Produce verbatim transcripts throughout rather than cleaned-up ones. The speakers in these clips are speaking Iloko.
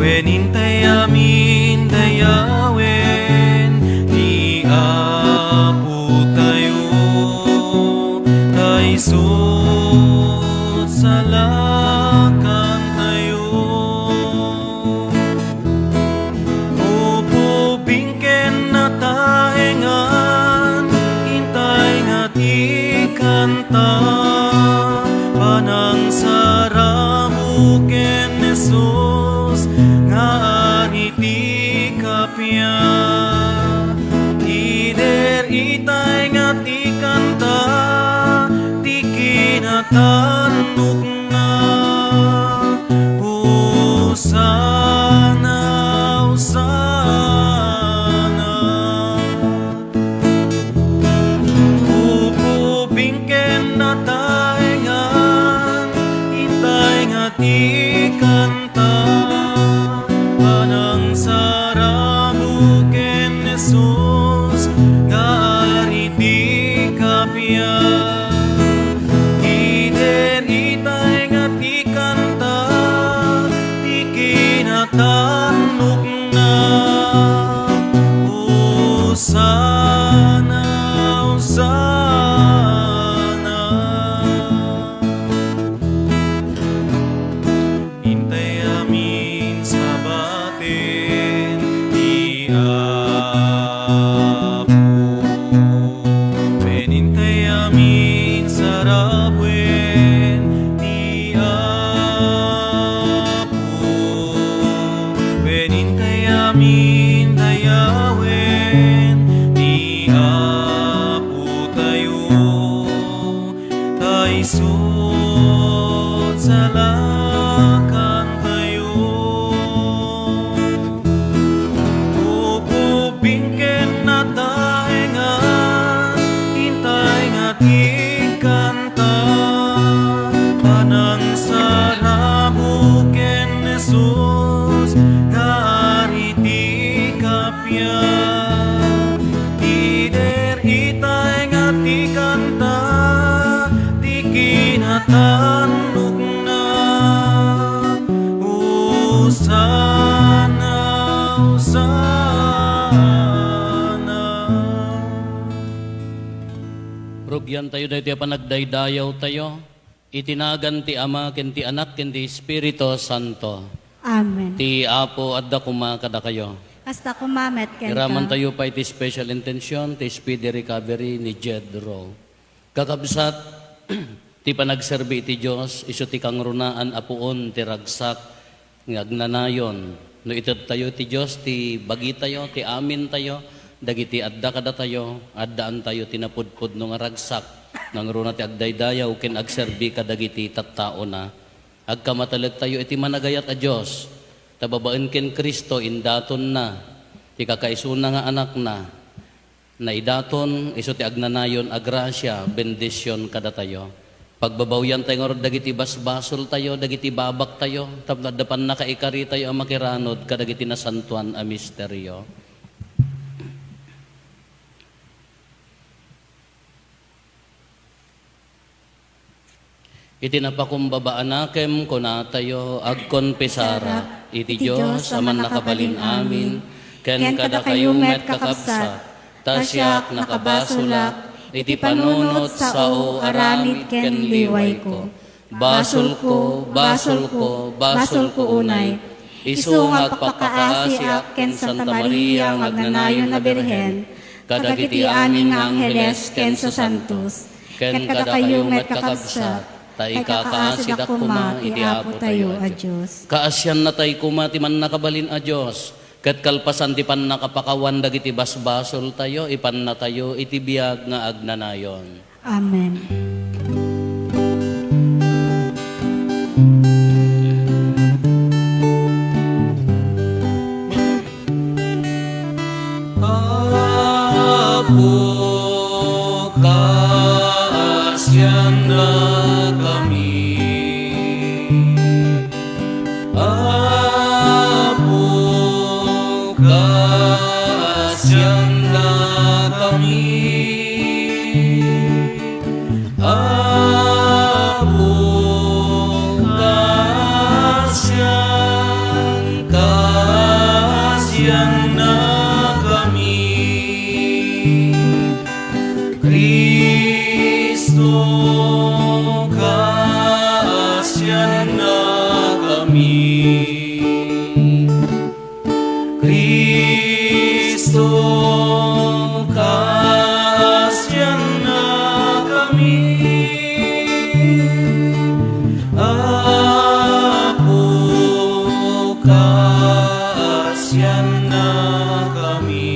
Ken intay amin dayawen ti Apotayo, ta isut' salakantayo. Upubing ken nataengan, intay nga ti kanta, panangsarabo ken Jesus nga Ari ti kappia. Ider itay nga ti kanta, ti kinatannokna. Hosanna, Hosanna. Upubing ken nataengan, intay nga ti kanta, panangsarabo ken Jesus nga Ari ti kappia. Ider itay nga ti kanta, ti kinatannokna. Hosanna, Hosanna. Intay amin sabaten ti Apo, ken intay amin sarabuen ti Apo, ken intay amin dayawen ti Apotayo. Ta isut' salakantayo. Upubing ken nataengan, intay nga ti kanta, panangsarabo ken Jesus nga Ari ti kappia. Ider itay nga ti kanta, ti kinatannokna. Hosanna, Hosanna. Rugiantayo daytoy a panagdaydayawtayo. Iti nagan ti Ama, ken ti Anak, ken ti Espiritu Santo. Amen. Ti Apo adda koma kadakayo. Kasta koma met kenka. Iramantayo pay ti special intention ti speedy recovery ni Jed Ro. Kakabsat, ti panagserbi iti Dios, isu ti kangrunaan a puon ti ragsak nga agnanayon. No itedtayo iti Dios ti bagitayo, ti amintayo, dagiti adda kadatayo, addaantayo ti napudpudno nga ragsak, nga ngaruna ti agdaydayaw ken agserbi kadagiti tattaona. Agkamatalegtayo iti managayat a Dios, ta babaen ken Cristo, indatonna ti kakaisuna nga Anakna, naidaton, isu ti agnanayon a grasia, bendision kadatayo. Pagbabawiantayo ngarud dagiti basbasoltayo, dagiti babaktayo, tapno adda pannakaikaritayo a makiranud kadagiti nasantoan a misterio. Iti napakumbaba a nakem, kunatayo, agkonpesarak iti Dios a Mannakabalin-amin, ken kadakayo met, kakabsat, ta siak, nakabasolak iti panunot, sao, aramid ken liwayko. Basolko, basolko, basolko unay. Isu nga agpakpakaasiak ken Santa Maria nga agnanayon a Birhen, kadagiti amin nga angheles ken sasantos, ken kadakayo met, kakabsat, ta ikakaasidak koma iti Apotayo a Dios. Kaasiannatay koma ti Mannakabalin a Dios, ket kalpasan ti pannakapakawan dagiti basbasoltayo, ipannatayo iti biag nga agnanayon. Amen. Apo, kaasiannakami. Apo, kaasiannakami. Apo, kaasian Kaasiannakami,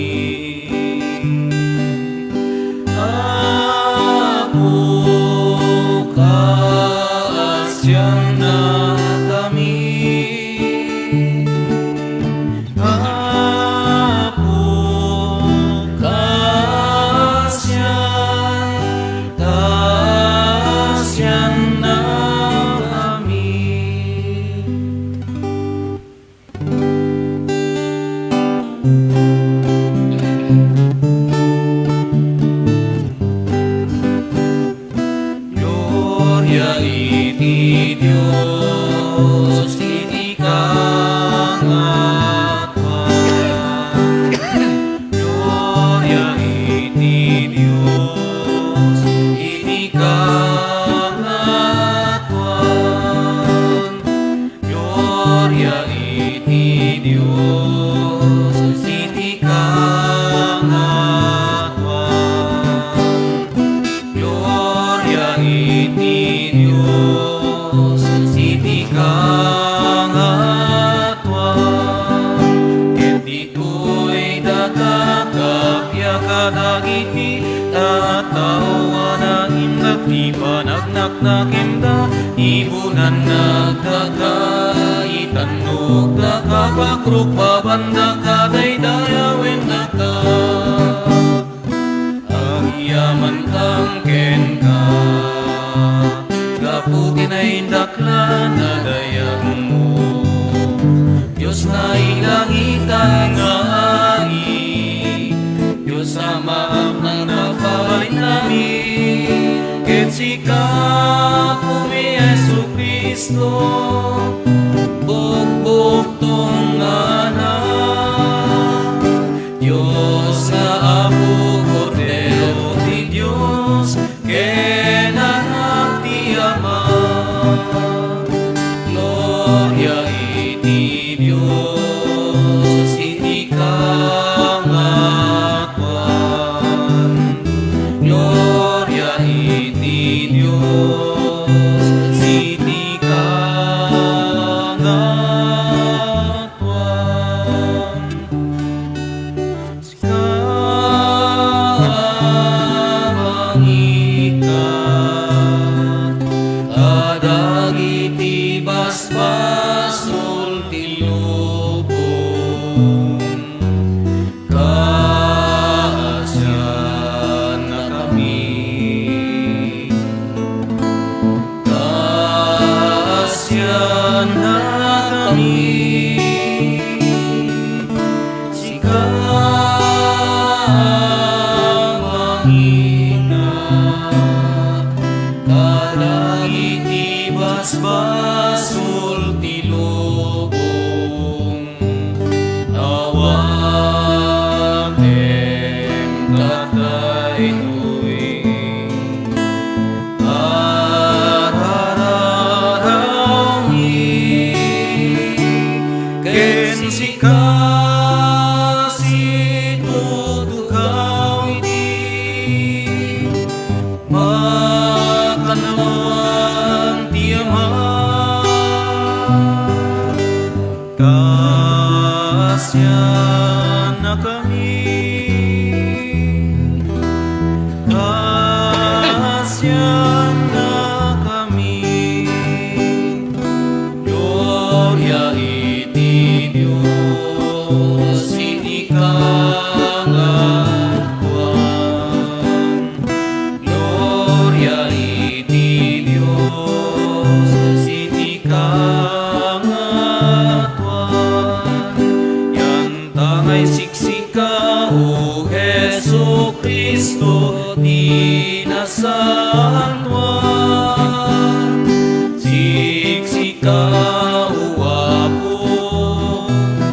Apo, kaasiannakami. Apo, kaasian, kaasiannakami. Gloria iti Dios iti kangatoan. Gloria iti Dios iti kangatoan. Gloria iti Dios iti kangatoan. Gloria iti Dios iti kangatoan. Ket ditoy daga kappia kadagiti tattao a naimnak ti panagnaknakemda, ibunannak daka, itannokdaka, pakrukbabandaka, daydayawennaka. Agyamankam kenka, gapu ti naindaklan a dayagmo. Dios nailangitan nga Ari, Dios Amaak, mangnapabainami, ket sika, Apomi Jesu-Cristo, bukbukto nga Anak, Dios nga Apo, Kordero ti Dios, ken Anak ti Ama. Gloria iti Dios iti kangatoan. Gloria iti Dios iti kangatoan. Sika a mangikkat kadagiti basbasol ti lubong, kaasiannakami. Kaasiannakami. Sika a mangina kadagiti basbasol ti lubong, awatem kadaytoy. Arararawmi ken sika situtukaw iti makannawan ti Ama. Kaasiannakami. Kaasiannakami. Gloria iti Dios iti kangatoan. Gloria iti Dios iti kangatoan. Yantangay siksika, O Jesu-Cristo, ti nasantoan. Siksika, O Apo,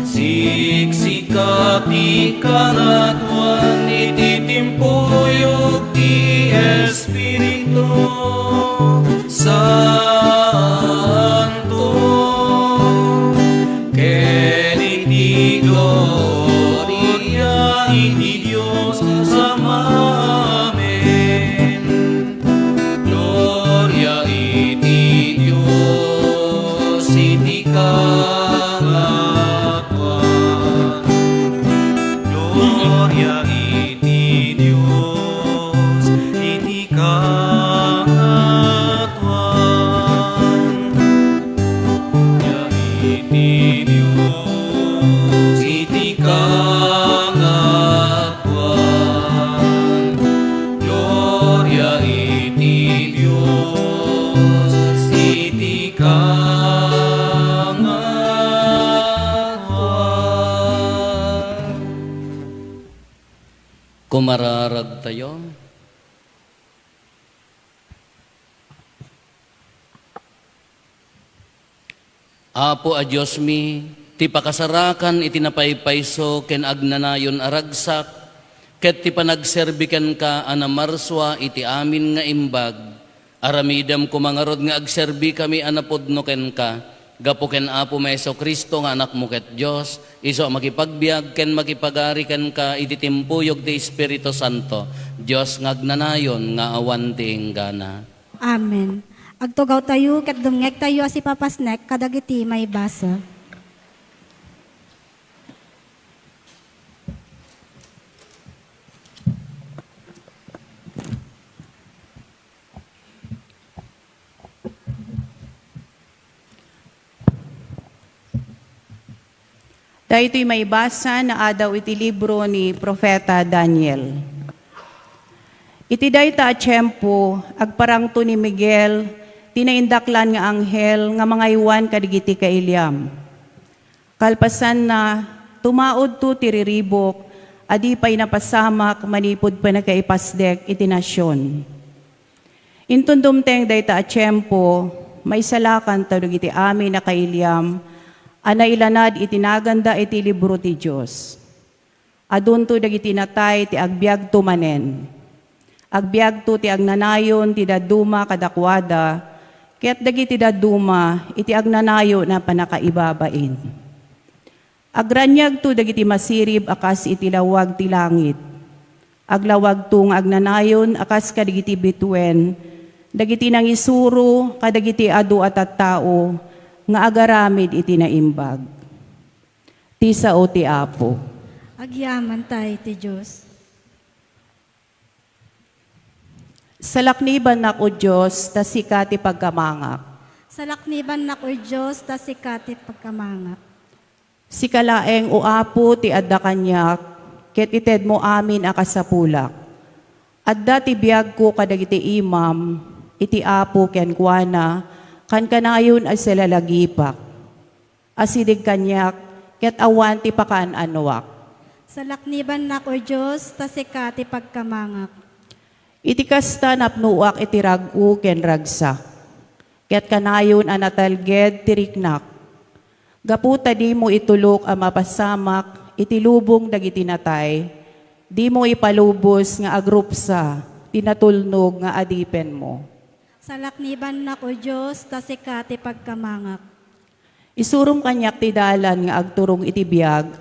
siksika ti kangatoan iti timpuyog ti Espiritu Santo, ken iti gloria iti Dios Ama. Amen. Gloria iti Dios iti kangatoan. Mararagtayo. Apo a Diosmi, ti pakasarakan iti napaypayso ken agnanayon a ragsak, ket ti panagserbi kenka a namarsua iti amin nga imbag, aramidem koma ngarud nga agserbikami a napudno kenka, gapu ken Apomi a Jesu-Cristo nga Anakmo ket Dios, isu a makipagbiag ken makipagari kenka iti timpuyog ti Espiritu Santo, Dios nga agnanayon nga awan ti inggana. Amen. Agtugawtayo ket dumngegtayo a sipapasnek kadagiti maibasa. Daytoy maibasa naadaw iti libro ni Profeta Daniel. Iti dayta a tiempo, agparangto ni Miguel ti naindaklan nga anghel nga mangaywan kadagiti kailiam. Kalpasanna, tumaudto ti riribuk a di pay napasamak manipud pannakaipasdek iti nasion. Inton dumteng dayta a tiempo, maisalakanto dagiti amin a kailiam a nailanad iti naganda iti libro ti Dios. Adunto dagiti natay ti agbiagto manen. Agbiagto ti agnanayon ti dadduma kadakuada, ket dagiti dadduma iti agnanayon a pannakaibabain. Agraniagto dagiti masirib a kas iti lawag ti langit. Aglawagto nga agnanayon a kas kadagiti bituen, dagiti nangisuro kadagiti adu a tattao nga agaramid iti naimbag. Ti sao ti Apo. Agyamanta iti Dios. Salaknibannak, O Dios, ta sika ti pagkamangak. Salaknibannak, O Dios, ta sika ti pagkamangak. Sika laeng, O Apo, ti adda kaniak, ket itedmo amin a kasapulak. Adda ti biagko kadagiti imam, iti Apo kenkuana, kankanayon a silalagipak. Asideg kaniak, ket awan ti pakaan-anoak. Salaknibannak, O Dios, ta sika ti pagkamangak. Iti kasta, napnoak iti rag-o ken ragsak, ket kanayon a natalged ti riknak. Gapu ta dimo itulok a mapasamak iti lubong dagiti natay, dimo ipalubos nga agrupsa ti natulnog nga adipenmo. Salaknibannak, O Dios, ta sika ti pagkamangak. Isurom kaniak ti dalan nga agturong iti biag,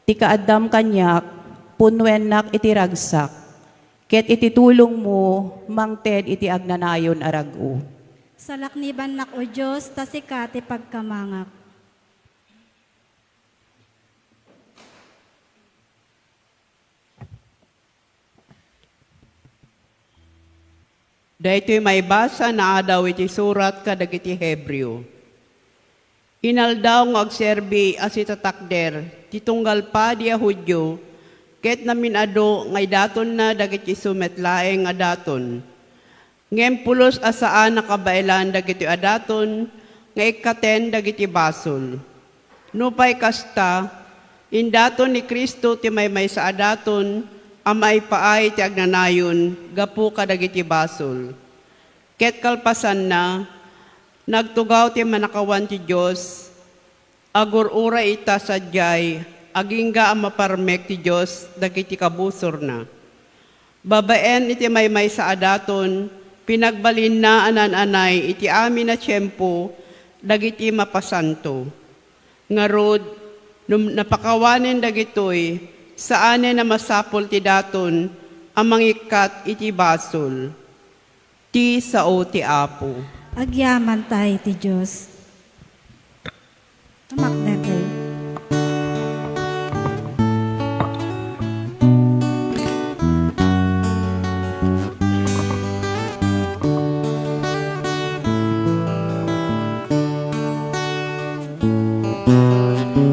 ti kaaddam kaniak, punnoennak iti ragsak, ket iti tulongmo, mangted iti agnanayon a rag-o. Salaknibannak, O Dios, ta sika ti pagkamangak. Daytoy maibasa naadaw iti surat kadagiti Hebreo. Inaldaw nga agserbi a sitatakder ti tunggal padi a Judio, ket namin-adu nga idatonna dagiti isu met laeng a daton. Ngem pulos a saan a kabaelan dagitoy a daton nga ikkaten dagiti basol. Nupay kasta, indaton ni Cristo ti maymaysa a daton a maipaay ti agnanayon gapu kadagiti basol. Ket kalpasanna, nagtugaw ti mannakawan ti Dios, agur-uray ita sadiay, agingga a maparmek ti Dios dagiti kabusorna. Babaen iti maymaysa a daton, pinagbalinna a naan-anay iti amin a tiempo dagiti mapasanto. Ngarud, no napakawanen dagitoy, saanen a masapul ti daton a mangikkat iti basol. Ti sao ti Apo. Agyamanta iti Dios. Tumakderkayo.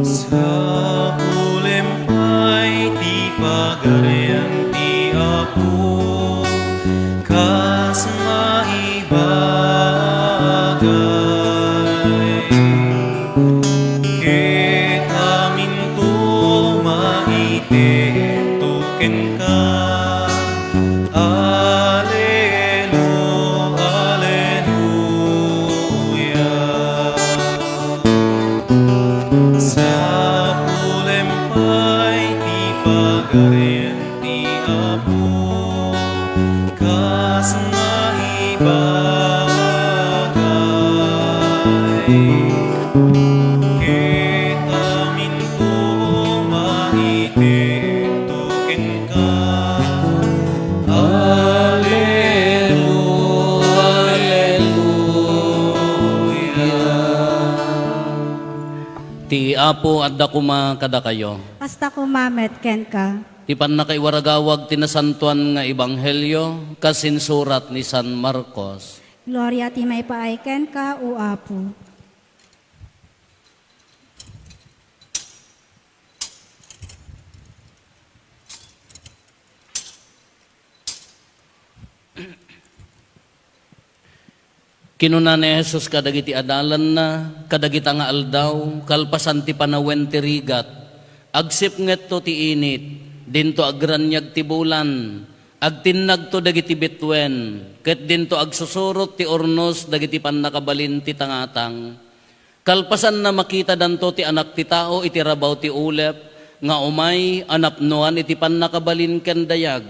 Sapulem pay ti pagarian ti Apo, kas maibagay. Ren ti Apo, kas nga ibagay, ket aminko maitedto kenka. Aleluya, aleluya. Ti Apo adda koma kadakayo. Kasta koma met kenka. Ti pannakaiwaragawag ti nasantoan nga ebanghelio kas insurat ni San Marcos. Gloria ti maipaay kenka, O Apo. Kinuna ni Jesus kadagiti adalanna, kadagita nga aldaw, kalpasan ti panawen ti rigat, agsipngetto ti init, dinto agraniag ti bulan, agtinnagto dagiti bituen, ket dinto agsusurot ti urnos dagiti pannakabalin ti tangatang. Kalpasanna, makitadanto ti Anak ti Tao iti rabaw ti ulep nga umay a napnoan iti pannakabalin ken dayag.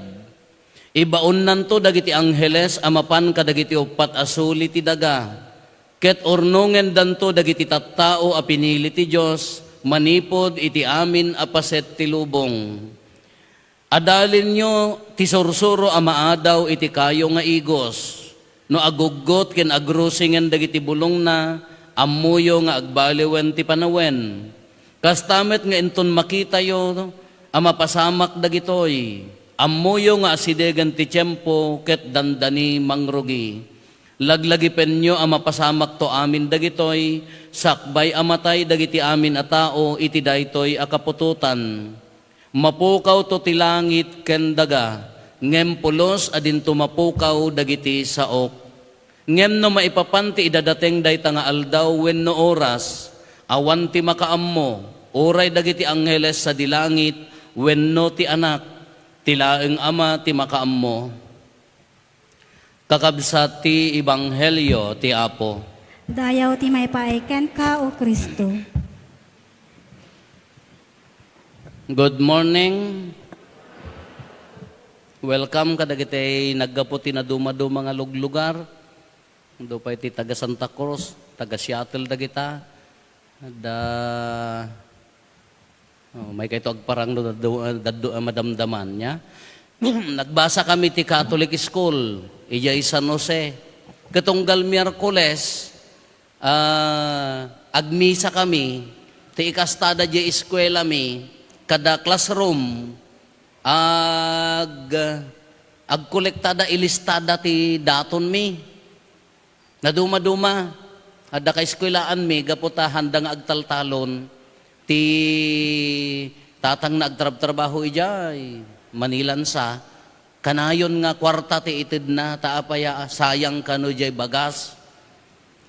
Ibaonnanto dagiti angheles a mapan kadagiti uppat a suli ti daga, ket urnongendanto dagiti tattao a pinili ti Dios manipud iti amin a paset ti lubong. Adalinyo ti sursuro a maadaw iti kayo nga igos. No aguggot ken agrusingen dagiti bulongna, ammoyo nga agbaliwen ti panawen. Kasta met nga inton makitayo a mapasamak dagitoy, ammoyo nga asidegen ti tiempo ket dandani mangrugi. Laglagipenyo a mapasamakto amin dagitoy, sakbay a matay dagiti amin a tao iti daytoy a kaputotan. Mapukawto ti langit ken daga, ngem pulos a dinto mapukaw dagiti saok. Ngem no maipapan ti idadateng dayta nga aldaw wenno oras, awan ti makaammo, uray dagiti angheles sadi langit wenno ti Anak, ti laeng Ama ti makaammo. Kakabsat ti ebanghelio ti Apo. Dayaw ti maipaay kenka, O Cristo. Good morning. Welcome kadagiti naggapu ti nadumaduma nga luglugar. Adu pay ti taga Santa Cruz, taga Seattle dagita. Da, oh, may kayto agparang no daddo, daddo a madamdaman niya. Nagbasa kami ti Catholic school, ijay San Jose. Ket tunggal Miyerkules, ah, agmisa kami, ti ikastada jay eskuela mi, kada classroom, ag, agkolektada ilistada ti daton mi. Nadumaduma, adda kaeskuelaanmi gapu ta handa nga agtaltalon ti tatangna agtrabtrabaho idiay Manilansa. Kanayon nga kuarta ti itedna, ta apay a sayang kano diay bagas.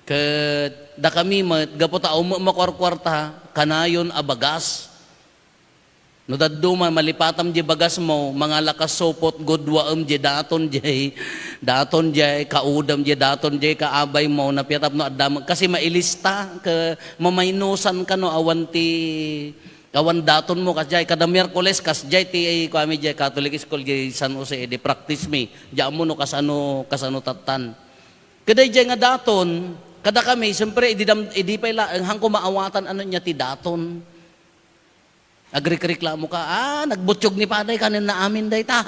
Ket dakami met, gapu ta ummo makuarkuarta, kanayon a bagas. No dadduma, malipatam diay bagasmo, mangalakas supot, gudwaem diay daton diay, daton diay kaudam diay daton diay kaabaymo, napiatap no adda met, kasi mailista, ket mamaynusan kano awan ti, awan datonmo, kasdiay, kada Miyerkules, kasdiay ti, kuami diay Catholic school diay San Jose, idi practice mi, diay ammo no kasano, kasano tattan. Ket daydiay nga daton, kadakami, siyempre, idi dam-, idi pay laeng, hanko maawatan, ano nia ti daton. Agrikriklamo ka, "Ah, nagbutyog ni Paday, kanen na amin dayta."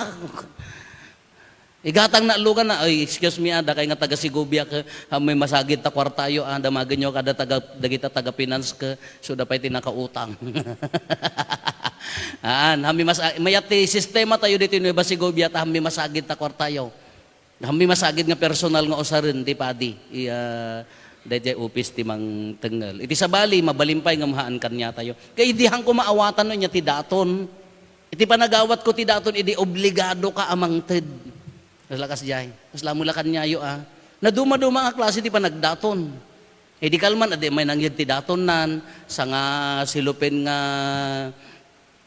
Igatang na lugan na, "Ay, excuse me, ah, dakay nga taga Segovia ka, ah, may masagid ta kwartayo, ah, damagenyo kada taga, dagita taga finance ka, so dapay ti nakautang." Aan, hami mas-, mayat ti sistema tayo dito Nueva Segovia, ta hami masagid ta kwartayo. Hami masagid nga personal nga usaren ti padi, iya, daydiay office ti mangtengngel. Iti sabali, mabalin pay ngem haan kaniatayo. Kay idi hanko maawatan no nia ti daton. Iti panagawatko ti daton, idi obligado ka a mangted. Kasla kasdiay. Kasla mo la kaniayo, ah. Nadumaduma nga klase ti panagdaton. Idi kalman, adi may nangyeg ti datonnan, sanga silopen nga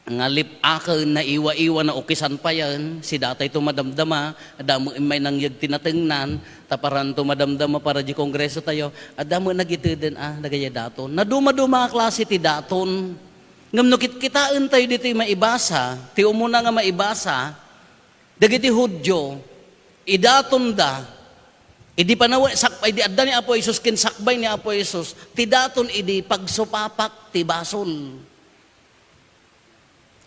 nga lip-aken, naiwa-iwa, naukisan payen, si datayto madamdama, adda met immay nangyeg ti natengnan, ta paranto madamdama para di kongreso tayo, adda met nagiteden, ah, dagayay daton. Nadumaduma a klase ti daton. Ngem no kitkitaentayo ditoy maibasa, ti umuna nga maibasa, dagiti Judio, idatonda, idi panawen, sak-, idi adda ni Apo Jesus ken sakbay ni Apo Jesus, ti daton idi pagsupapak ti basol.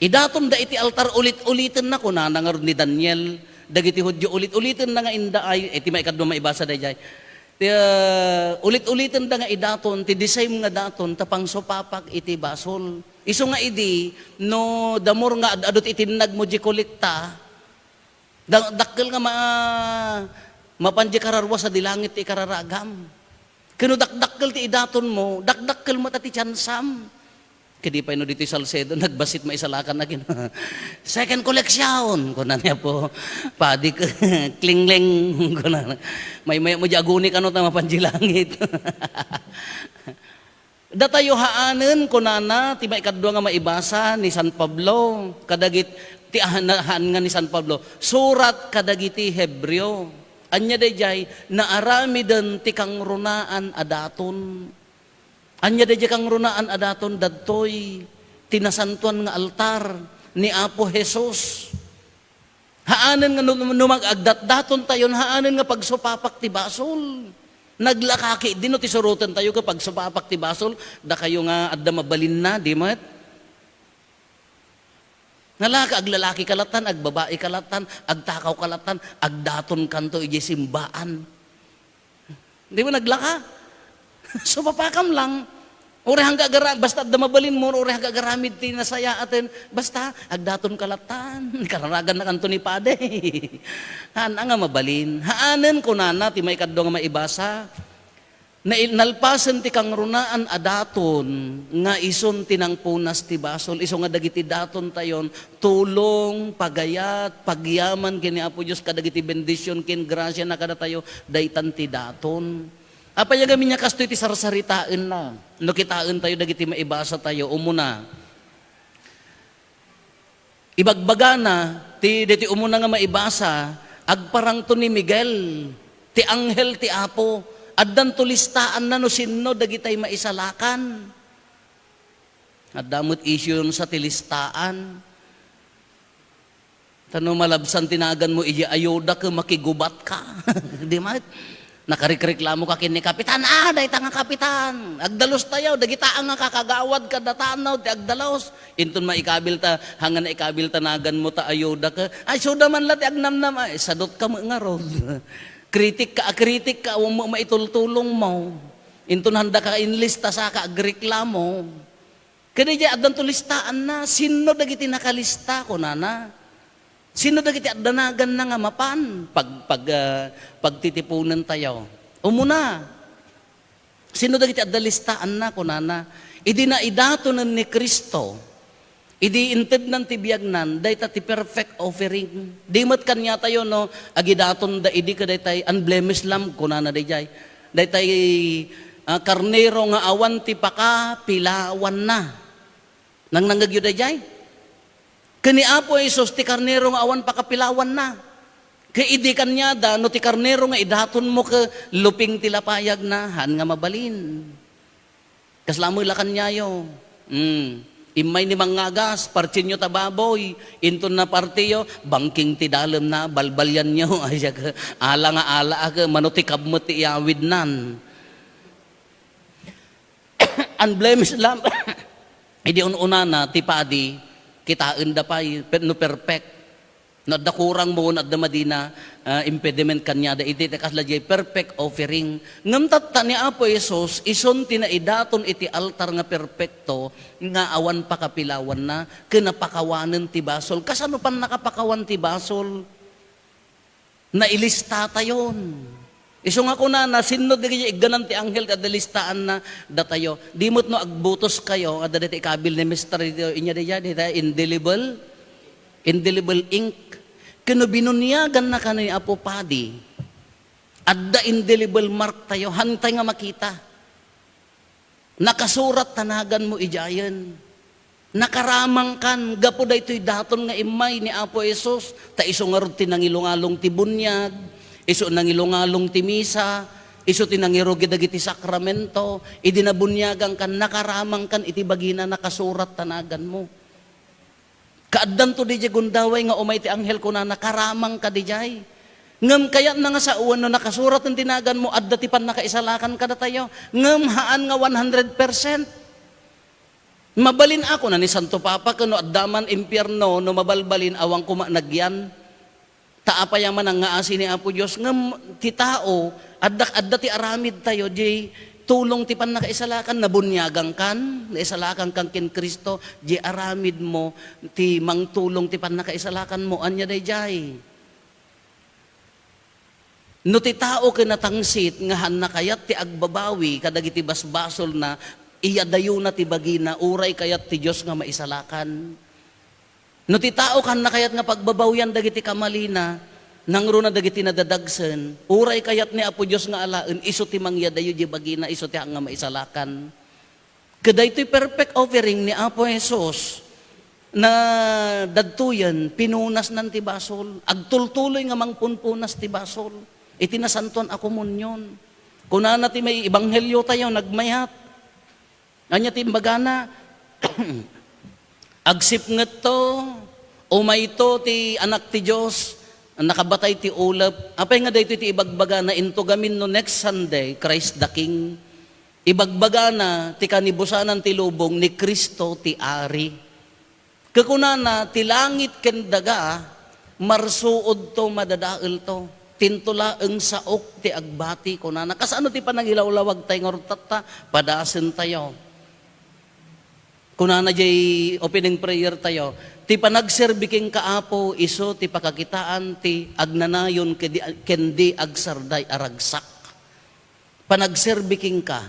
Idatonda iti altar, ulit-ulitenna, kunana ngarud ni Daniel, dagiti Judio, ulit-ulitenna nga indaay, iti maikadua maibasa daydiay. Ti, ah, ulit-ulitenda nga idaton, ti the same nga daton, ta pangsupapak iti basol. Isu nga idi, no the more nga ad-adu ti itinnag mo di kolekta, da-, dakkel nga ma-, mapan di kararua sadi langit ti ikararagam. Ken no dakdakkel ti idaton mo, dakdakkel met ti tiansam. Kadi pay no ditoy Salcedo, nagbasit maisalakan na kin-, "Second collection," kuna ni Apo Padi, "Klingling," kuna. May, may, mo di aguni kano ta mapan di langit. Datayo haanen, kunana, ti maikadua nga maibasa ni San Pablo, kadagit-, ti ahan-, haan nga ni San Pablo, surat kadagiti Hebreo. Ania daydiay, naaramiden ti kangrunaan a daton. Ania daydiay kangrunaan a daton? Dadtoy ti nasantoan nga altar ni Apo Jesus. Haanen nga no, no mag-, agdatdaton tayon, haanen nga pagsupapak ti basol. Naglakaki, di no ti surotentayo nga pagsupapak ti basol, dakayo nga adda mabalinna, di met? Nalaka, aglalaki ka latan, agbabai ka latan, agtakaw ka latan, agdaton kanto idiay simbaan. Di ba naglaka? Supapakam lang. Uray hangga agara-, basta adda mabalin mo, uray hangga agaramid ti nasayaaten, basta agdaton ka latan. Kararagan na kanto ni Padi. Haan nga mabalin. Haanen, kunana, ti maikadua nga maibasa. Nail-, nalpasen ti kangrunaan a daton nga isun ti nangpunas ti basol. Isu nga dagiti daton tayon, tulong, pagayat, pagyaman ken ni Apo Dios kadagiti bendision ken grasia na kadatayo, daytan ti daton. Apay a ngamin nga kastoy ti sarsaritaenna? No kitaentayo dagiti maibasa tayo, umuna, ibagbagana ti, diti umuna nga maibasa, agparangto ni Miguel, ti anghel ti Apo, addanto listaanna no sinno dagitay maisalakan. Adda met issue sa ti listaan. Ta no malabsan ti naganmo, idiay ayuda ket makigubat ka. Di met? Nakarikreklamo ka ken ni kapitan, "Ah, dayta nga kapitan. Agdalos tayo, dagita nga kakagawad kaddatano ti agdalos." Inton maikabil ta, hanga naikabil ta naganmo ta ayuda ka. Ay, suda man la ti agnamnam, ay, sadot ka met ngarud. Kritik ka, kritik ka, awan mo maitultulong mo. Inton handa ka inlista sa ka agreklamo. Kadi diay addanto listaanna, sinno dagiti nakalista, kunana. Sinno dagiti addanaganna nga mapan pag-, pag-, ah, pagtitiponen tayo? Umuna, sinno dagiti adda listaanna, kunana. Idi naidatonen ni Cristo, idi intednan ti biagnan, dayta ti perfect offering. Di met kaniatayo, no, agidatonda idi kadaytay unblemished lamb, kunana daydiay. Daytay, ah, karnero nga awan ti pakapilawanna. Nangnangngegyo daydiay? Ken ni Apo Jesus ti karnero nga awan pakapilawanna. Ket idi kaniada, no ti karnero nga idatonmo ket luping ti lapayagna, haan nga mabalin. Kasla met la kaniayo. Hmm. Immay ni mangngagas, partinyo ta baboy, inton napartiyo, bangking ti dalemna, balbalianyo, ay siak, ala nga ala, ak, mano ti kabmet ti iyawidnan. Unblemished lamb. Idi un-unana ti padi, kitaenda pay, per-, no perfect. No adda kurang mo, no adda madina, ah, impediment kaniada, iti ti kasla diay perfect offering. Ngem tatta ni Apo Jesus, isun ti naidaton iti altar nga perpekto, nga awan pakapilawanna, ken napakawanen ti basol. Kasano pannakapakawan ti basol? Nailista tayon. Isu nga kunana, sinno dagiti igganan ti anghel ti adda listaanna? Datayo. Di met no agbutos kayo, adda dayta ikabil ni Mister dito, inya diya, dita indelible, indelible ink. Ken no binuniaganna kano ni Apo Padi, adda indelible mark tayo, hantay nga makita. Nakasurat ta naganmo idiayen. Nakaramangkan gapu daytoy daton nga immay ni Apo Jesus, ta isu ngarud ti nangilungalong ti buniag, isu nangilungalong ti misa, Isu ti nangirugi dagiti sakramento, idi nabuniagankan, nakaramangkan iti bagina, nakasurat ta naganmo. Kaaddanto didiay gundaway nga umay ti anghel, kunana, "Karamangka didiay." Ngem kayatna nga sawen no nakasurat ti naganmo, adda ti pannakaisalakan kadatayo. Ngem haan nga one hundred percent. Mabalin a, kuna ni Santo Papa, ken no adda man impierno, no mabalbalin, awan koma nagyan. Ta apay a manangngaasi ni Apo Dios, ngem ti tao, adda, adda ti aramid tayo, di tulong ti pannakaisalakan, nabuniagankan, naisalakankan ken Cristo, di aramid mo, ti mangtulong ti pannakaisalakan mo, ania daydiay? No ti tao ken natangsit nga haanna kayat ti agbabawi kadagiti basbasolna, iyadayona ti bagina, uray kayat ti Dios nga maisalakan. No ti tao haanna kayat nga pagbabawian dagiti kamalina, nangruna dagiti nadadagsen, uray kayat ni Apo Dios nga alaen, isu ti mangyadayo di bagina, isu ti haan nga maisalakan. Ket daytoy perfect offering ni Apo Jesus, nadadtoyen, pinunasnan ti basol. Agtultuloy nga mangpunpunas ti basol iti Nasantoan a Komunion. Kunana ti may ebanghelio tayo, nagmayat. Ania ti imbagana? Agsipngetto, umayto ti Anak ti Dios, nakabatay ti ulep. Apay nga daytoy ti ibagbagana, intugamin no next Sunday, Christ the King. Ibagbagana ti kanibusanan ti lubong ni Cristo ti Ari. Kakunana, ti langit ken daga, marsuodto, madadaelto. Tinto laeng saok ti agbati, kunana. Kasano ti panangilawlawag tayo nga rutatta? Padasen tayo. Kunana jay opening prayer tayo, "Ti panagserbi kenka, Apo, isu ti pakakitaan ti agnanayon ken di, ken di agsarday a ragsak." Panagserbi kenka.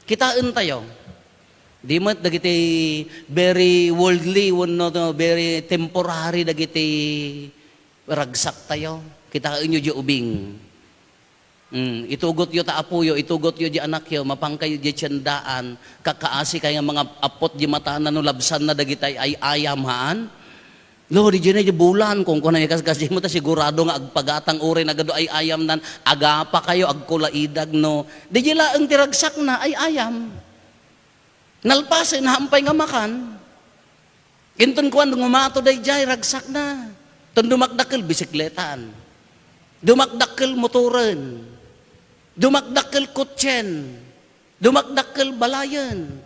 Kitaen tayo. Di met dagiti very worldly wenno to, very temporary dagiti ragsak tayo. Kitaenyo di ubing. Mm, itugotyo ta apoyo, itugotyo di anakyo, mapankayo di tiendaan, kakaasi kay nga mga appot di matana no labsanna dagiti ay-ayam, haan? Lo, di jay na di bulan, kung kunam kas, kas di mo ta sigurado nga agpagatang uray nagadu ay-ayamnan, agapa kayo, agkulaidag, no? Di jay laeng ti ragsakna, ay-ayam. Nalpasen, hampay nga makan. Inton kuan, ngumato dayjay, ragsakna. Ton dumakdakkel, bisikletan. Dumakdakkel, motoren. Dumakdakkel, kotsen. Dumakdakkel, balayen.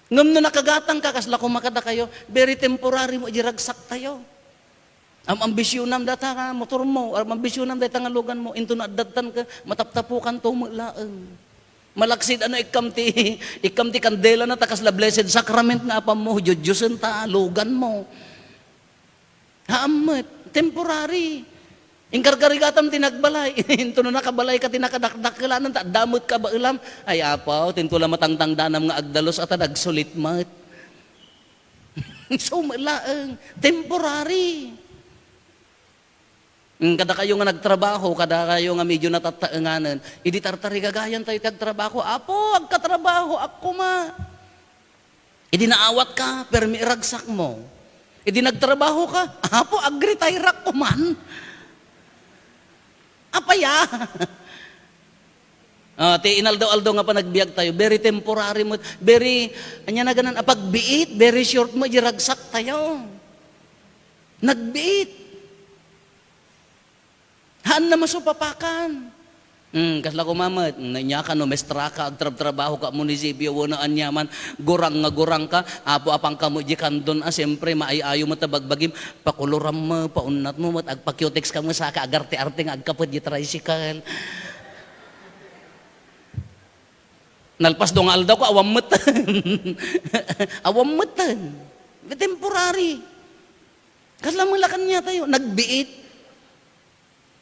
Ngem no nakagatang ka, kasla koma kadakayo, very temporary mo, di ragsak tayo. Am-, ambisyonam data nga motor mo, am-, ambisyonam dayta nga lugan mo, into na addattan ka, mataptapukan to mo laeng. Malaksid ano ikkam ti, ikkam ti kandela na ta kasla blessed sacrament nga apam mo, judjusen ta, lugan mo. Haammet, temporary. Inkarkarigatam ti nagbalay. Into no nakabalay ka ti nakadakdakkelan, ta adda met kabaelam. Ay, Apo, tinto la matangtangdanam nga agdalus, ata nagsulit met. So, laeng, temporary. Mm, kadakayo nga nagtrabaho, kadakayo nga medyo natattaenganen, idi tartarigagayan tayo ti agtrabaho, "Apo, agkatrabaho, akkuma." Idi naawat ka, permi iragsak mo. Idi nagtrabaho ka, "Apo, agretire-ak kuman." Apaya? Ah, ti inaldaw-aldaw nga panagbiag tayo, very temporary mo, very, anya na ganan, a pagbiit, very short mo, iragsak tayo. Nagbiit. Haan na masupapakan. Hmm, kasla kumamet, nanya ka no mestra ka, agtrabtrabaho ka munisipyo, wano anyaman, gurang nga gurang ka, apo apang kamo di kandon, a, siyempre, maay-ayo mo ta bagbagim, pakuloram mo, paunnat mo, mat agpa-cutex ka mo, saka agarte-arte nga agkapet di tricycle. Nalpas do nga aldaw ko, awan meten. Awan meten. Temporary. Kasla mulakan niya tayo, nagbiit.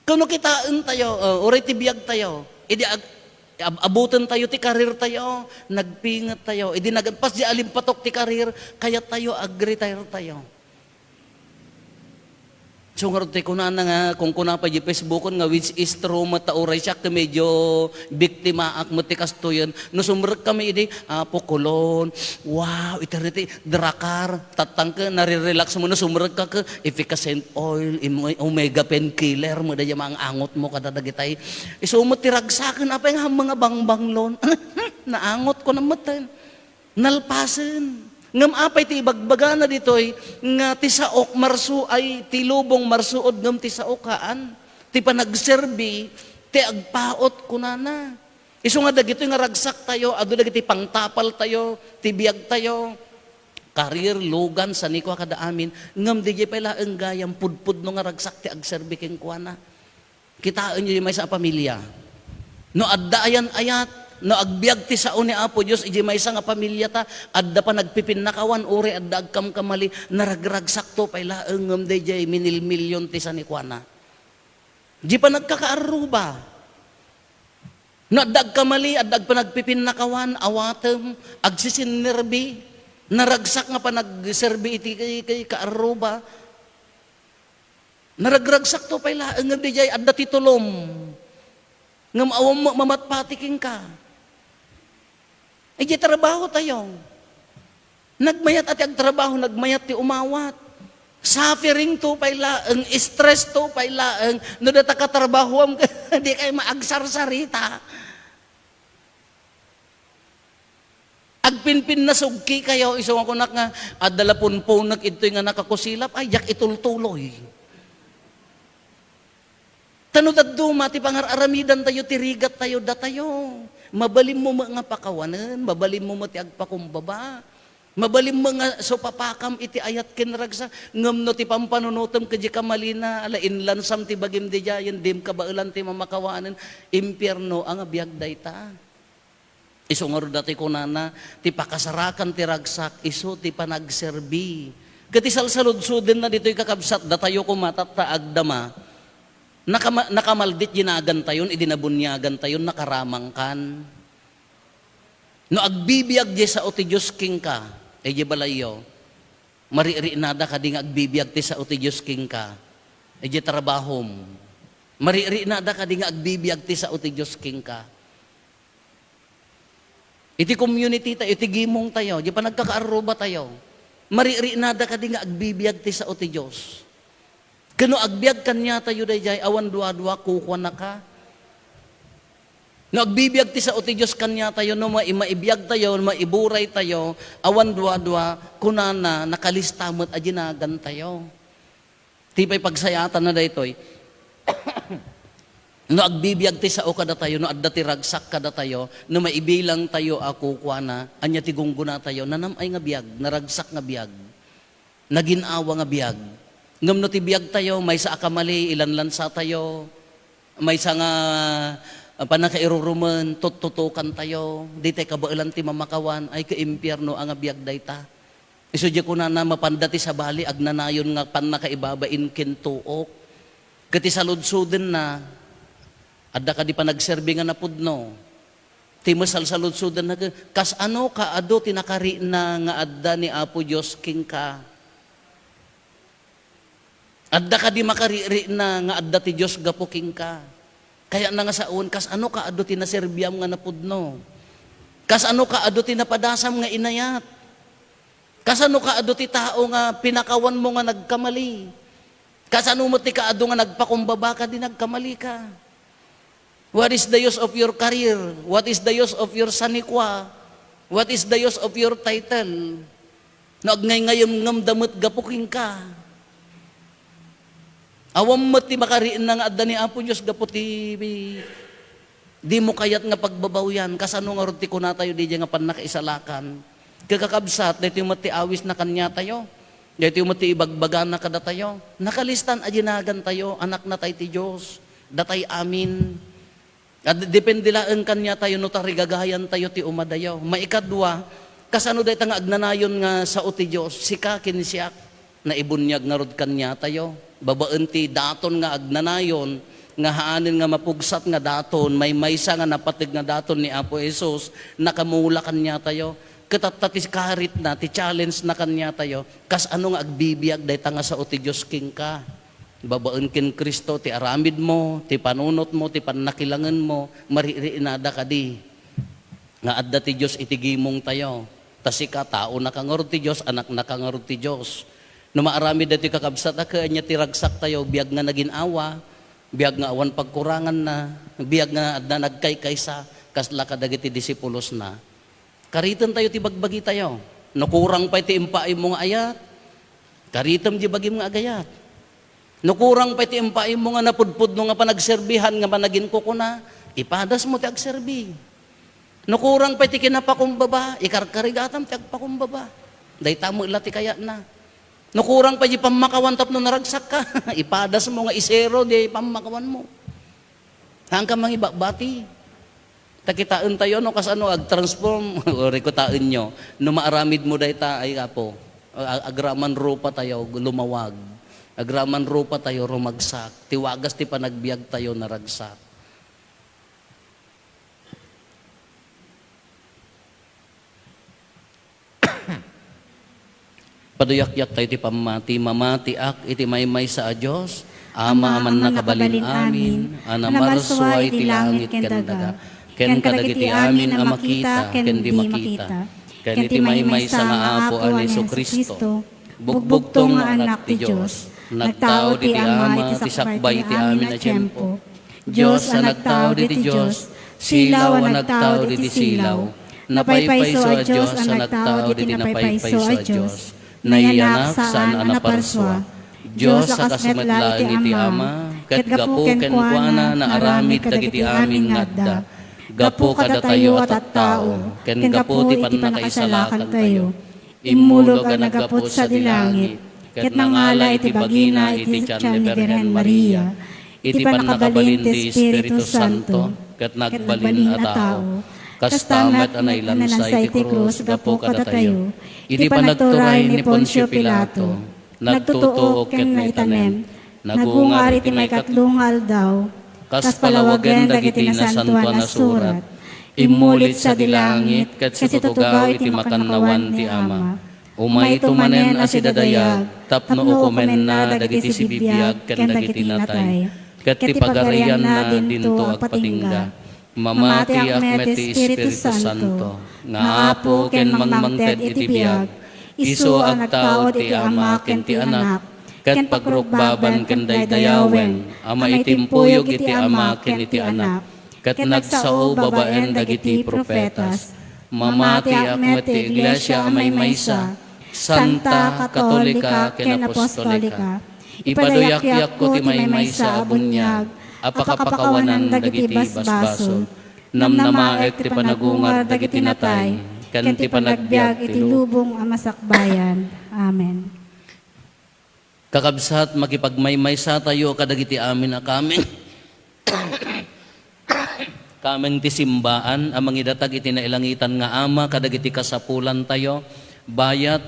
Kuno kitaen tayo, uh, uray ti biag tayo. Idi ag-, ab-, abuten tayo ti karir tayo, nagpinget tayo. Idi nagpas di alimpatok ti karir, kaya tayo, agretire tayo. So, ngarud ti kunana nga, kunkuna pay di Facebookon nga, "Which is true met ta uray siak ti medyo biktimaak met ti kastoyen." No sumrek kami idi, "Apo, kulon. Wow, iter iti drakar." Tattangke, nare-relax mo no sumrek ka ke, Efficacia oil, im-, Omega painkiller, mo da mang angot mo kada dagitay. Isu met ti ragsaken, apay nga mga bangbanglon. Naangot ko na meten. Nalpasen. Ngem apay ti ibagbagana ditoy nga ti saok marsu-, ay, ti lubong marsuod ngem ti saok haan. Ti panagserbi, ti agpaut, kunana. Isu nga dagitoy nga ragsaktayo, adu dagiti pangtapaltayo, ti biagtayo, karir, lugan, sanikua kada amin. Ngem didiay pay laeng gayam pudpudno nga ragsak ti agserbi kenkuana. Kitaenyo diay maysa a pamilia. No adda ayan-ayat, no agbiag ti sao ni Apo Dios idiay maysa nga pamiliata, adda panagpipinnakawan, uray adda agkamkamali, naragragsakto pay laeng ngem daydiay minilmilion ti sanikuana. Di panagkakaarruba. No adda agkamali, adda agpanagpipinnakawan, awatem, agsisinnerbi, naragsak nga panagserbi iti kay, kay kaarruba. Naragragsakto pay laeng ngem daydiay adda ti tulom. Ngem awan met mamatpati kenka. Idiay trabahotayo. Nagmayat a ti agtrabaho, nagmayat ti umawat. Suffering to pay laeng, stress to pay laeng, no data katrabahoam, di kay maagsarsarita. Agpinpinnasugki kayo, isu nga kunak nga, adda la punpunek idtoy nga nakakusilap, ay, diak itultuloy. Ta no dadduma ti pangar-aramidantayo, ti rigattayo, datayo. Mabalinmo met nga pakawanen, mabalinmo met ti agpakumbaba. Mabalinmo nga supapakam iti ayat ken ragsak, ngem no ti pampanunotem kadi kamalina, ala inlansam ti bagim didiayen, dim kabaelan ti mamakawanen, impierno a nga biag dayta. Isu ngarud datoy kunana, ti pakasarakan ti ragsak, isu ti panagserbi. Ket ti salsaludsodenna ditoy, kakabsat, datayo koma tatta agdama, nakama-, nakamaldit di nagantayon, idi nabuniagantayon, nakaramangkan. No agbibiag di sao ti Dios kenka, idiay balayyo, mariknada kadi nga agbibiag ti sao ti Dios kenka, idiay trabahom. Mariknada kadi nga agbibiag ti sao ti Dios kenka. Iti community tayo, iti gimong tayo, di panagkakaarruba tayo, mariknada kadi nga agbibiag ti sao ti Dios. Ken no agbiag kaniatayo daydiay, awan duadua, kukuanaka. No agbibiag ti sao ti Dios kaniatayo, no mai-, maibiag tayo, maiburay tayo, awan duadua, kunana, nakalista met a dinagan tayo. Ti pay pagsayatanna daytoy, no agbibiag ti sao kadatayo, no adda ti ragsak kadatayo, no maibilang tayo a kukuana, ania ti gunggonatayo? Nanam-ay nga biag, naragsak nga biag, nagin-awa nga biag. Ngem no ti biagtayo, maysa a kamali, ilanlansatayo, maysa nga, ah, pannakairurumen, tuttutukantayo, ditay kabaelan ti mamakawan, ay, kaimpierno a nga biag dayta. Isu diay kunana, mapanda ti sabali, agnanayon nga pannakaibabain ken tuok. Ket ti saludsodenna, adda kadi panagserbi nga napudno. Ti masalsaludsodenna, ke-, kasano kaadu ti nakarikna nga adda ni Apo Dios kenka? Adda kadi makarikna nga adda ti Dios gapu kenka? Kayatna nga saoen, kasano kaadu ti naserbiam nga napudno? Kasano kaadu ti napadasam nga inayat? Kasano kaadu ti tao nga pinakawanmo nga nagkamali? Kasano met ti kaadu nga nagpakumbaba kadi nagkamalika? What is the use of your career? What is the use of your sanikwa? What is the use of your title? No agngayngayemngemda met gapu kenka. Awan met ti makarikna nga adda ni Apo Dios gapu ti dimo kayat nga pagbabawian. Kasano ngarud ti kunatayo didiay nga pannakaisalakan? Kakabsat, daytoy met ti awisna kaniatayo. Daytoy met ti ibagbagana kadatayo. Nakalistan a dinagantayo, anaknatay ti Dios. Datay amin. Ad-, depende laeng kaniatayo no tarigagayantayo ti umadayo. Maikadua, kasano dayta nga agnanayon nga sao ti Dios? Sika ken siak, naibuniag ngarud kaniatayo. Babaen ti daton nga agnanayon, nga haanen nga mapugsat nga daton, maymaysa nga napateg nga daton ni Apo Jesus, nakamula kaniatayo. Ket tatta ti karitna, ti challenge na kaniatayo, kasano nga agbibiag dayta nga sao ti Dios kenka? Babaen ken Cristo ti aramidmo, ti panunotmo, ti pannakilangenmo, maririinada kadi nga adda ti Dios iti gimongtayo. Ta sika, taonaka ngarud ti Dios, anaknaka ngarud ti Dios. No maaramid daytoy, kakabsat, a ket ania ti ragsaktayo, biag nga nagin-awa, biag nga awan pagkuranganna, biag nga adda nagkaykaysa, kasla kadagiti disipulosna. Karitentayo ti bagbagitayo. No kurang pay ti impaaymo nga ayat, karitem di bagim nga agayat. No kurang pay ti impaaymo nga napudpudno nga panagserbihan nga managinkukuna, ipadasmo ti agserbi. No kurang pay ti kinapakumbaba, ikarkarigatam ti agpakumbaba. Dayta met la ti kayatna. No kurang pay di pammakawan tapno naragsakka, ipadasmo nga isero di pammakawanmo. Haanka mangibabati. Ta kitaentayo no kasano agtransform, o, rikutaenyo. No maaramidmo dayta, ay, Apo, a-, agraman rupatayo, lumawag. Agraman rupatayo, rumagsak. Ti wagas ti panagbiagtayo, naragsak. Paduyakyaktayo ti pammati. Mamatiak iti maymaysa a Dios, Ama a mannakabalin amin, a namarsua iti langit ken daga, ken kadagiti amin a makita ken di makita, ken iti maymaysa nga Apo a ni Jesu-Cristo, bugbugtong nga Anak ti Dios, nagtao ti Ama iti sakbay ti amin a tiempo. Dios a nagtao diti Dios, silaw a nagtao diti silaw, napaypayso a Dios a nagtao diti napaypayso a Dios, nayanak saan a naparsua. Dios a kas met laeng iti Ama, ket gapu kenkuana naaramid dagiti amin nga adda. Gapu kadatayo a tattao, ken gapu ti pannakaisalakantayo, immulog a naggapu sadi langit, ket nangala iti bagina iti tian ni Birhen Maria, iti pannakabalin ti Espiritu Santo, ket nagbalin a tao. Kasta met a nailansa iti krus gapu kadatayo, iti panagturay ni Poncio Pilato, nagtutuok ken naitanem, nagungar iti maikatlo nga aldaw, kas palawagen dagiti Nasantoan a Surat, immulit sadi langit ket situtugaw iti makannawan ti Ama. Umayto manen a sidadayag tapno ukomenna dagiti sibibiag ken dagiti natay, ket ti pagarianna dinto agpatingga. Mamatiak met ti Espiritu Santo, nga Apo ken mangmangted iti biag, isu a nagtao ti Ama ken ti Anak, ket pagrukbaban ken daydayawen a maitimpuyog iti Ama ken iti Anak, ket nagsao babaen dagiti profetas. Mamatiak met ti Iglesia a maymaysa, santa, katolika, ken apostolika. Ipaduyakyakko ti maymaysa a buniag a pakapakawanan dagiti basbasol. Namnamaek ti panagungar dagiti natay, ken ti panagbiag iti lubong a masakbayan. Amen. Kakabsat, makipagmaymaysatayo kadagiti amin a kameng, kameng ti simbaan a mangidatag iti nailangitan nga Ama kadagiti kasapulantayo, bayat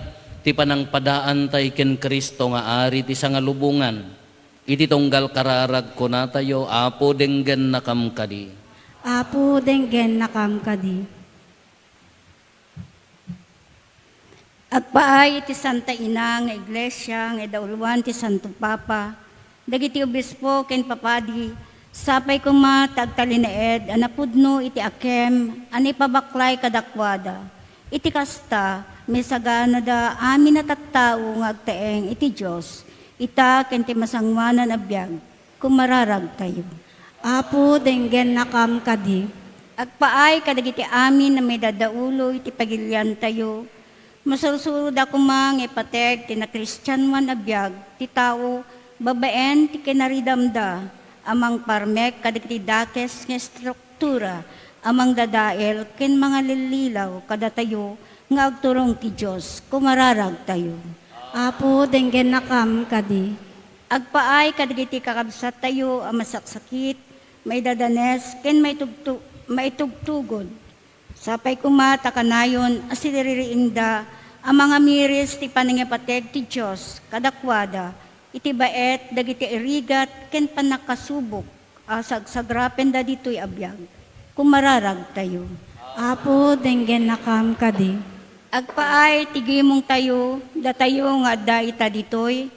ti panangpadaantay ken Cristo nga Ari ti sangalubongan. Iti tunggal kararag, kunatayo, Apo, denggennakam kadi. Apo, denggennakam kadi. Agpaay iti Santa Ina nga Iglesia nga idauloan ti Santo Papa, dagiti obispo ken papadi, sapay koma ta agtalinaed a napudno iti akem a naipabaklay kadakuada. Iti kasta, maisaganada amin a tattao nga agtaeng iti Dios, ita ken ti masangoanan a biag. Kumararagtayo. Apo, denggennakam kadi. Agpaay kadagiti amin a maidadaulo iti pagiliantayo. Masursurod a koma nga ipateg ti nakristianoan a biag ti tao babaen ti kinaridamda a mangparmek kadagiti dakes nga estruktura a mangdadael ken mangalillilaw kadatayo nga agturong ti Dios. Kumararagtayo. Apo, denggennakam kadi. Agpaay kadagiti kakabsattayo a masaksakit, maidadanes, ken maitugtu-, maitugtugod. Sapay koma ta kanayon a siririingda a mangamiris ti panangipateg ti Dios kadakuada iti baet dagiti irigat ken pannakasubok a sagsagrapenda ditoy a biag. Kumararagtayo. Apo, denggennakam kadi. Agpaay ti gimongtayo, datayo nga adda ita ditoy,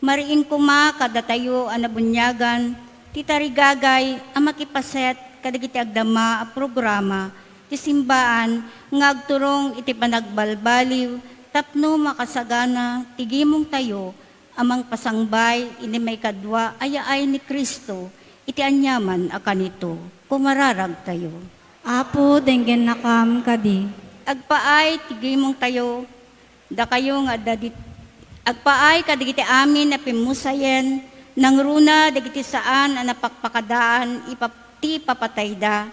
Mariin koma kadatayo a nabuniagan ti tarigagay a makipaset kadagiti agdama a programa ti simbaan nga agturong iti panagbalbaliw tapno makasagana ti gimongtayo a mangpasangbay iti maikadua a yaay ni Cristo iti aniaman a kanito. Kumararagtayo. Apo, denggennakam kadi. Agpaay ti gimongtayo, dakayo nga adda dit-, agpaay kadagiti amin a pimmusayen, nangruna dagiti saan a napakpakadaan ipap-, ti papatayda.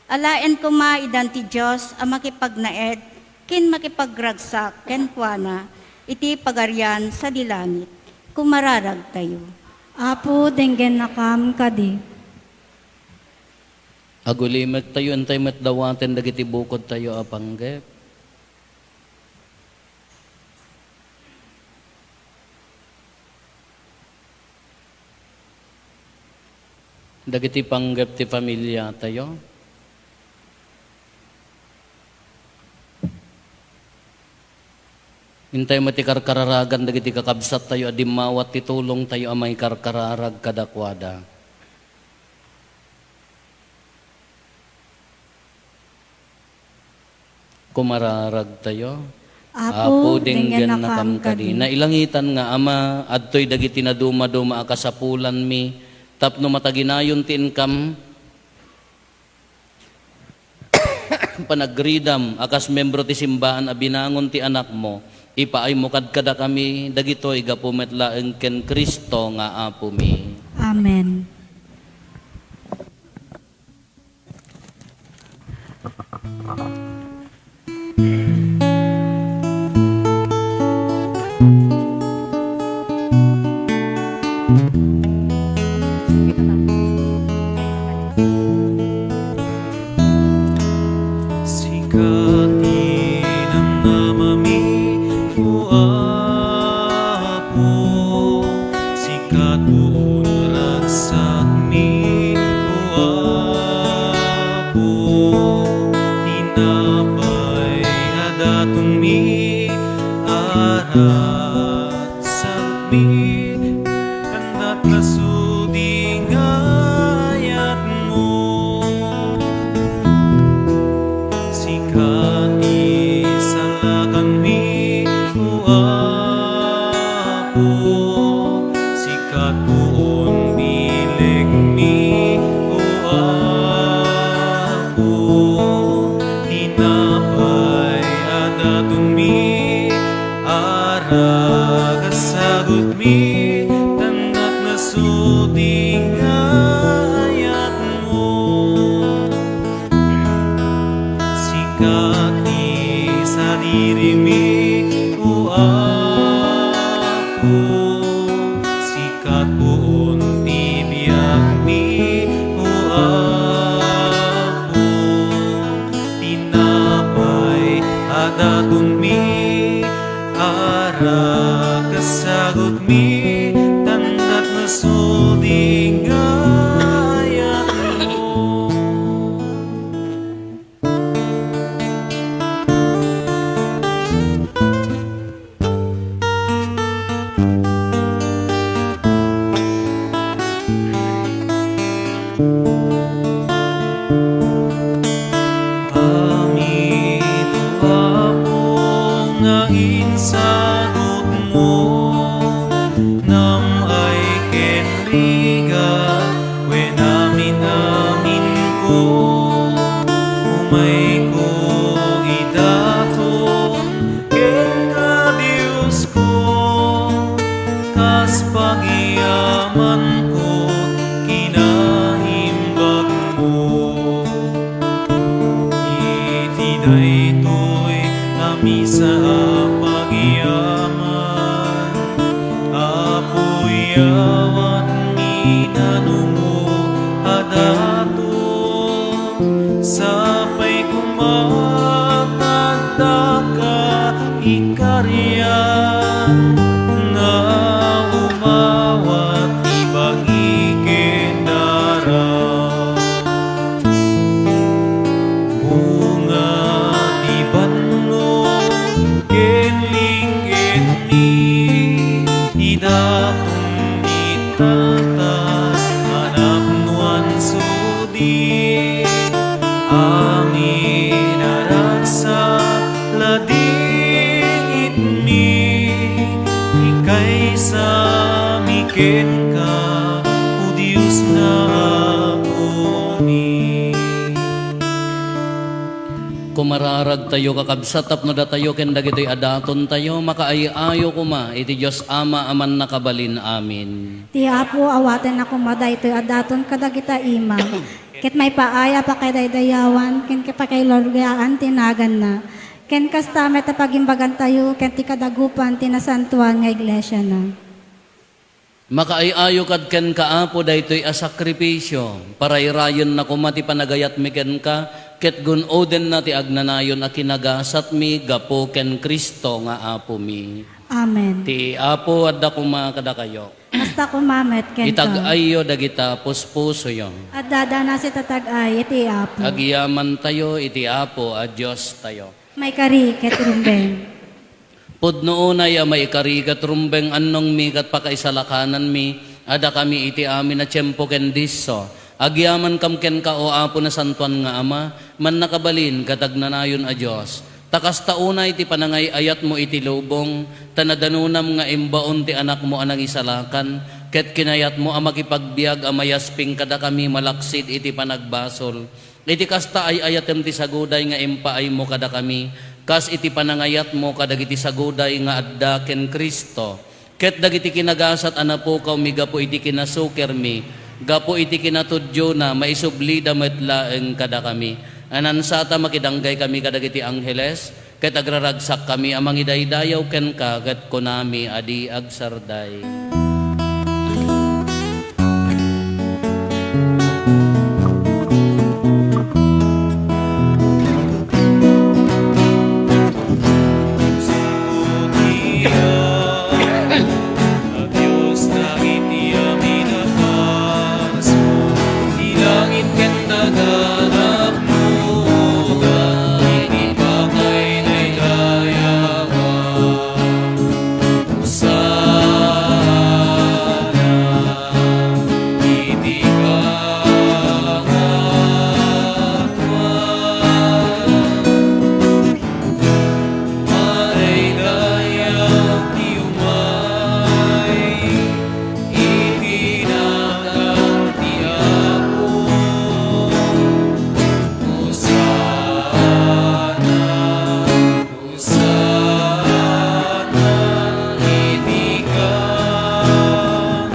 Alaen koma idan ti Dios a makipagnaed ken makipagragsak kenkuana iti Pagarian sadi langit. Kumararagtayo. Apo, denggennakam kadi. Agulimektayo, intay met dawaten dagiti bukodtayo a panggep. Dagiti panggep ti familiatayo. Intay met ti karkararagan dagiti kakabsattayo a dimmawat ti tulongtayo a maikarkararag kadakuada. Kumararagtayo. Apo, denggennakam kadi. Nailangitan nga Ama, adtoy dagiti nadumaduma a kasapulanmi tapno mataginayon ti inkam, panagridam a kas membro ti simbaan a binangon ti Anakmo, ipaaymo kadkadakami dagitoy gapu met laeng ken Cristo nga Apomi. Amen. Sika ti namnamami, O Apo, sika ti ragsakmi, O Apo, tinapay a datonmi, arak Salmi, kandat nasudi nga ayatmo. Sika ti salakanmi, O Apo. Sika ti bilegmi, O Apo. Tinapay a datonmi, arak a sagutmi, kandat nasudi nga ayatmo. Sika ti saririmi, O Apo. Sika ti biagmi, O Apo. Tinapay a datonmi, arak a sagutmi, kandat nasudi nga ayatmo. Amin, O Apo, nga insagutmo, nam-ay ken rigat, wen amin-aminko, umayko idaton, kenka, Diosko, kas pagiyamanko, kinaimbagmo. Iti daytoy a misa a pagiyaman, Apo, yawatmi nanumo a daton. Sapay koma ta addaka ikarian nga umawat ti bagi ken dara. Bunga ti banno ken ling-etmi, ti daton Atas a napnoan sudi, amin a ragsak, ladingitmi, ikaysami kenka, O Dios nga Apomi. Kumararagtayo, kakabsat, tapno datayo ken dagitoy a datontayo, makaay-ayo koma iti Dios Ama a Mannakabalin. Amen. Ti Apo, awatenna koma daytoy a daton kadagita imam, ket maipaay a pakaidaydayawan ken pakaigloriaan ti naganna. Ken kasta met a pagimbagantayo ken ti kadagupan ti nasantoan nga iglesiana. Makaay-ayo kad kenka, Apo, daytoy a sakrifisio. Parayrayenna koma ti panagayatmi kenka, ket gun-odenna ti agnanayon a kinagasatmi gapu ken Cristo nga Apomi. Amen. Ti Apo adda koma kadakayo. Kasta koma met kenka. Itag-ayyo dagita puspusoyo. Adda a nasitatag-ay iti Apo. Agyamantayo iti Apo a Diostayo. Maikari ket rumbeng. Pudno unay a maikari ket rumbeng, annongmi ket pakaisalakananmi a dakami iti amin a tiempo ken disso. Agyamankam kenka, O Apo, nasantoan nga Ama, mannakabalin ket agnanayon a Dios. Ta kasta unay ti panangay-ayatmo iti lubong, ta nadanonam nga imbaon ti Anakmo a Nangisalakan, ket kinayatmo a makipagbiag a mayasping kadakami malaksid iti panagbasol. Iti kasta, ay-ayatem ti saguday nga impaaymo kadakami, kas iti panangayatmo kadagiti saguday nga adda ken Cristo. Ket dagiti kinagasat a napukawmi gapu iti kinasukermi, gapu iti kinatudiona, maisublida met laeng kadakami. Ania, saan ta makidanggay kami kadagiti angheles, ket agraragsakkami a mangidaydayaw kenka, ket kunami a di agsarday. Dios, dagiti amin a paso, ti langit ken daga, napnoda iti pakaidaydayawan. Hosanna iti kangatoan. Madaydayaw ti umay iti nagan ti Apo. Hosanna, Hosanna iti kangatoan.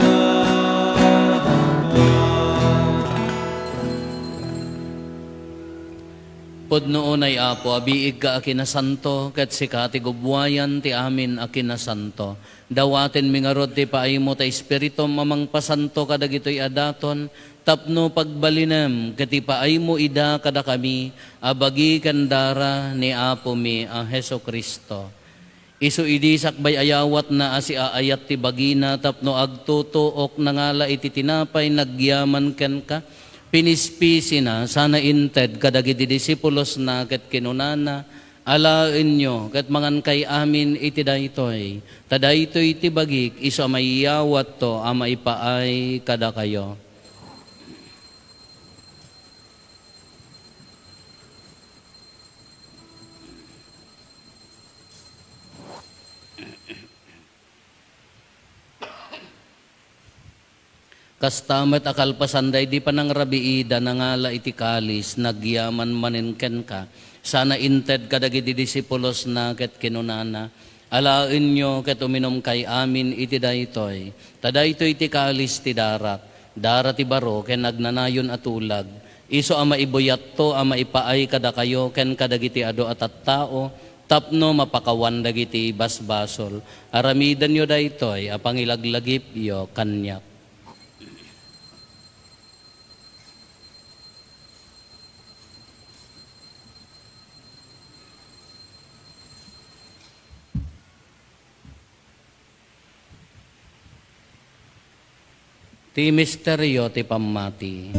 Pudno unay, Apo, a biigka a kinasanto, ket sika ti gubbuayan ti amin a kinasanto. Dawatenmi ngarud ti paaymo ta Espiritum a mangpasanto kadagitoy a daton, tapno pagbalinem ket ipaaymo ida kadakami a bagi ken dara ni Apomi a Jesu-Cristo. Isu idi sakbay a yawatna a siaayat ti bagina tapno agtutuok, nangala iti tinapay nagyaman kenka, pinispisina, sana inted kadagiti disipulosna ket kinunana, "Alaenyo ket mangankay amin iti daytoy, ta daytoy ti bagik, isu a maiyawatto a maipaay kadakayo." Kasta met a kalpasan daydi panangrabiida, nangala iti kalis, nagyaman manen kenka, sana inted kadagiti disipulosna ket kinunana, "Alaenyo ket uminumkay amin iti daytoy, ta daytoy ti kalis ti darak, dara ti baro ken agnanayon a tulag, isu a maibuyatto a maipaay kadakayo ken kadagiti adu a tattao tapno mapakawan dagiti basbasol. Aramidenyo daytoy a pangilaglagipyo kaniak." Ti misterio ti pammati.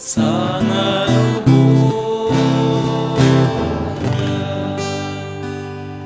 Sangalubongan.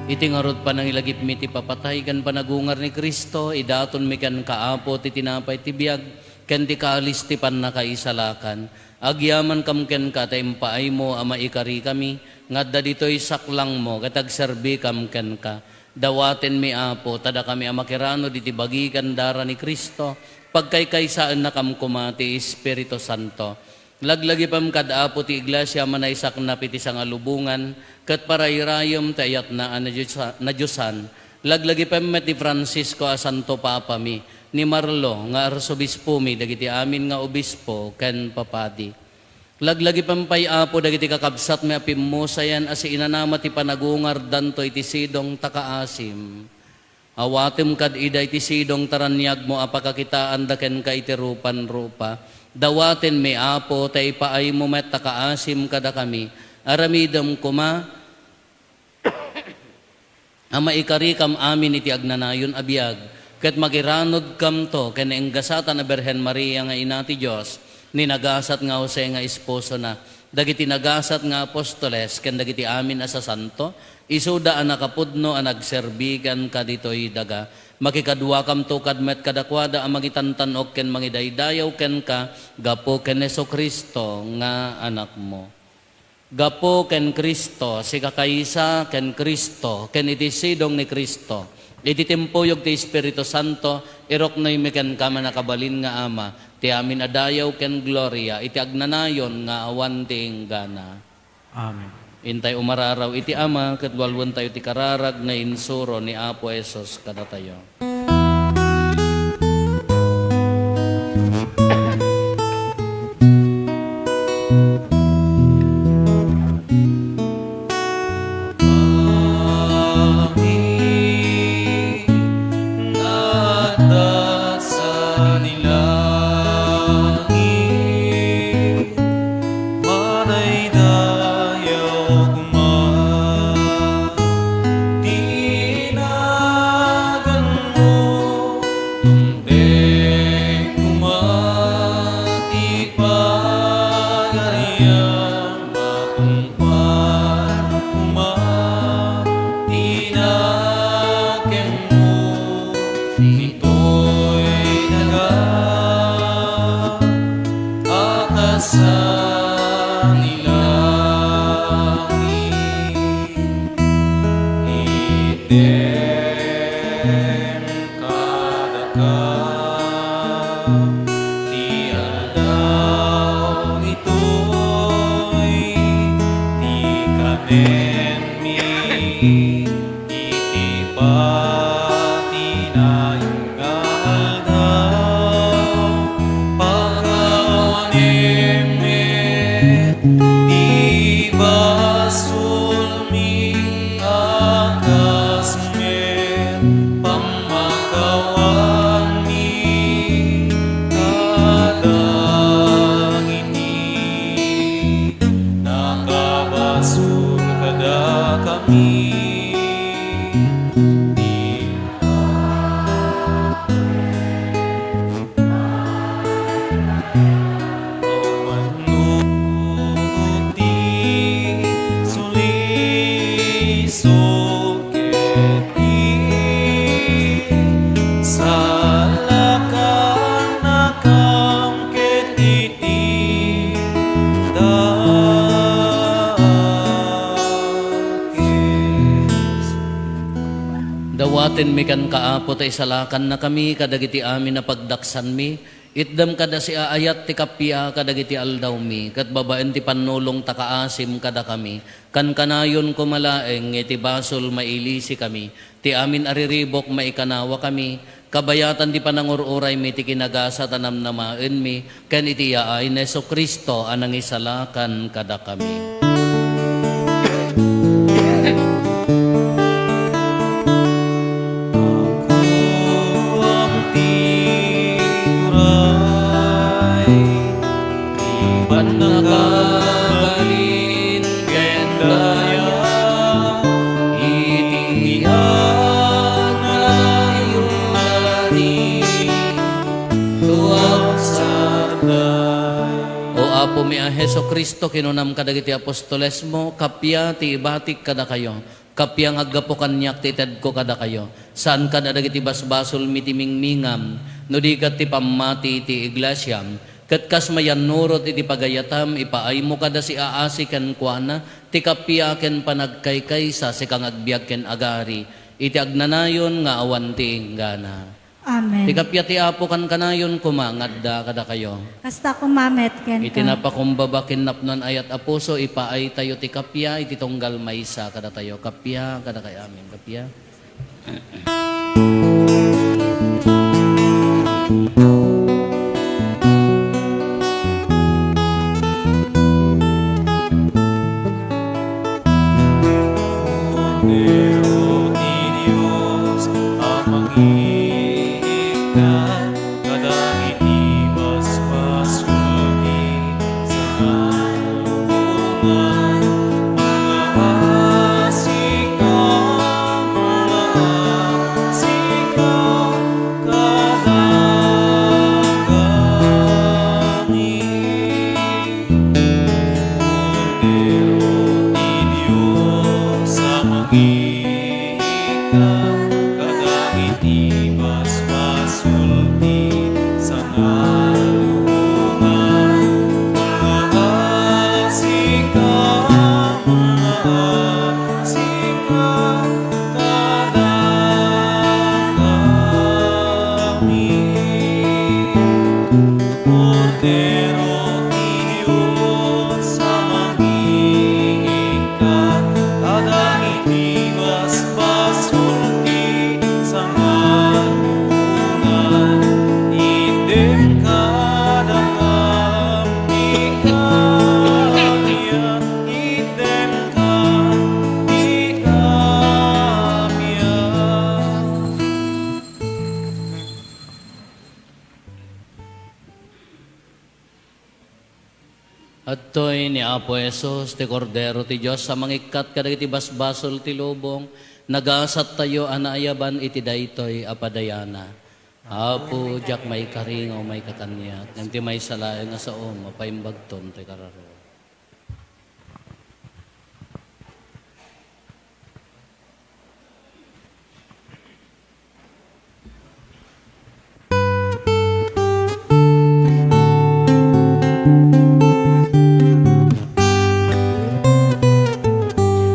Iti ngarud panangilagipmi ti papatay ken panagungar ni Cristo, idatonmi kenka, Apo, ti tinapay ti biag ken ti kalis ti pannakaisalakan. Agyamankam kenka ta impaaymo a maikarikami nga adda ditoy saklangmo ket agserbikam kenka. Dawatenmi, Apo, ta dakami a makiranod iti bagi ken dara ni Cristo, pagkaykaysaennakam koma ti Espiritu Santo. Laglagipem kad Apo ti Iglesia a manaysaknap iti sangalubongan ket parayrayem ti ayatna a nadiosa-, nadiosan. Laglagipem met ni Francisco a Santo Papami, ni Marlo nga Arsobispomi, dagiti amin nga obispo ken papadi. Laglagipem pay, Apo, dagiti kakabsatmi a pimmusayan a siinanama ti panagungardanto iti sidong ta kaasim. Awatem kad ida iti sidong ta raniagmo a pakakitaanda kenka iti rupan rupa. Dawatenmi, Apo, ta ipaaymo met ta kaasim kadakami. Aramidem koma a maikarikam amin iti agnanayon a biag, ket makiranudkamto ken naenggasatan a Birhen Maria nga Ina ti Dios, ni nagasat nga Jose nga esposona, dagiti nagasat nga apostoles, ken dagiti amin a sasanto, isuda a nakapudno a nagserbi kenka ditoy daga. Makikaduakamto kad met kadakuada a mangitantan-ok ken mangidaydayaw kenka gapu ken Jesu-Cristo nga Anakmo. Gapu ken Cristo, sikakaysa ken Cristo, ken iti sidong ni Cristo, iti timpuyog ti Espiritu Santo, iruknoymi kenka, mannakabalin nga Ama, ti amin a dayaw ken gloria iti agnanayon nga awan ti inggana. Amen. Intay umararaw iti Ama, ket walwentayo ti kararag nga insuro ni Apo Jesus kadatayo. Madaydayaw koma ti naganmo, dumteng koma ti pagariam, matungpal koma ti nakemmo. Ditoy daga a kas ni langit, itdem kadaka ti aldaw ditoy ti kanenmi. Iti patinayem nga aldaw, pakawanem met ti basolmi a kas met pammakawanmi kadagiti nakabasol kadakami. Awan no ti sulisog ket ti salakannakam ket iti dakes. Dawatenmi kenka, Apo, ta isalakannakami kadagiti amin a pagdaksanmi. Itdem kada siaayat ti kappia kadagiti aldawmi, ket babaen ti pannulong ta kaasim kadakami. Kankanayon koma laeng nga iti basol mailisikami, ti amin a riribuk maikanawakami, kabayatan ti panangur-uraymi ti kinagasat a namnamaenmi, ken iti yaay ni Jesu-Cristo a nangisalakan kadakami. Pannakabalin ken daya iti agnanayon a biag. Tuak sarday. O Apomi a Jesu-Cristo, kinunam kadagiti apostolesmo, "Kappia ti ibatik kadakayo, kappia nga aggapu kaniak ti itedko kadakayo." Saan kad a dagiti basbasolmi ti mingmingam, no di ket ti pammati iti iglesiam, ket kas mayannurot iti pagayatam, ipaaymo kada siaasi kenkuana ti kappia ken panagkaykaysa, sika nga agbiag ken agari iti agnanayon nga awan ti inggana. Amen. Ti kappia ti Apo kankanayon koma nga adda kadakayo. Kasta koma met kenka. Iti napakumbaba ken napnoan ayat a puso, ipaaytayo ti kappia iti tunggal maysa kadatayo. Kappia kadakayo. Amen. Kappia. Kordero ti Dios a mangiikkan kadagiti basbasol ti sangalubongan, mangaasika, mangaasika kadagami. Kordero ti Dios a mangiikkan kadagiti basbasol ti sangalubongan, mangaasika, mangaasika kadagami. Kordero ti Dios a mangiikkan kadagiti basbasol ti sangalubongan, itedka kadakami, itedka ti kappia. Adtoy ni Apo Jesus, ti Kordero ti Dios a mangikkat kadagiti basbasol ti lubong. Nagasattayo a naayaban iti daytoy a padayana. Apo, diak maikari nga umay ka kaniak, ngem ti maysa laeng a saom, mapaimbagton ti kararua.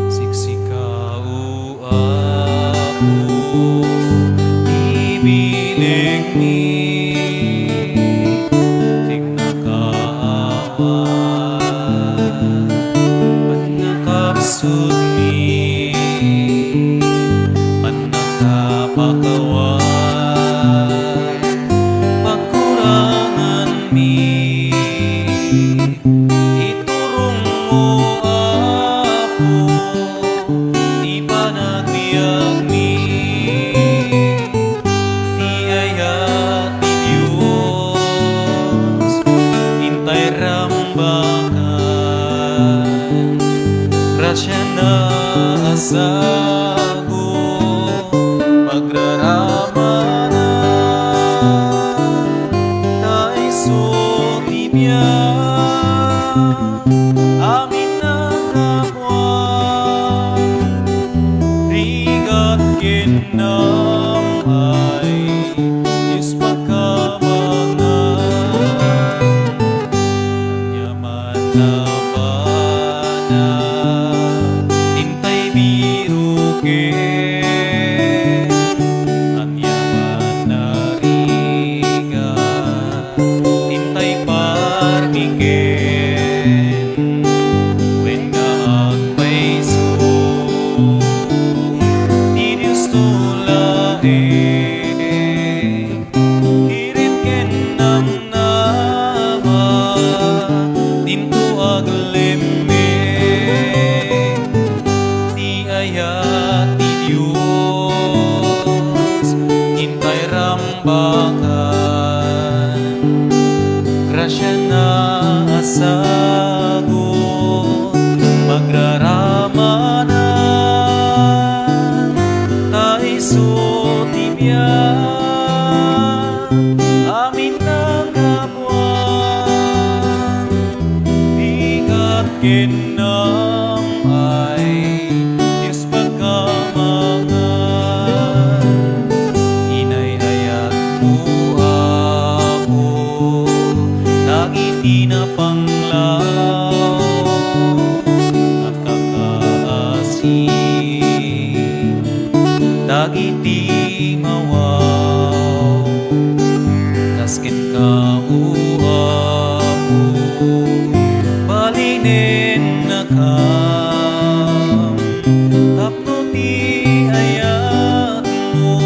Siksika, O Apo, ti bilegmi, ti nakaawat, pannakapsutmi, pannakapakawan, pagkuranganmi. Iturongmo, Apo, ti panagbiagmi, ti ayat ti Dios, intay rambakan, grasiana a sago, pagraramana, ta isu ti biag, amin a kapuan, rigat ken nam-ay, Dios pagkabangan. Ania man a banag, intay biroken, ania man a rigat, intay parmiken, wen nga agpayso, ti Diosto laeng, kired ken namnama, dinto aglemmeng, ti ayat ti Dios, intay ram- bakan, grasiana a sagut, pagraramana, ta isu ti biag, amin a kapuan, Kennam ay Dios pagkamangan, inay-ayatmo, Apo, dagiti napanglaw a kakaasi. Dagiti mawaw, kas kenka, O Apo, balinennakam, tapno ti ayatmo,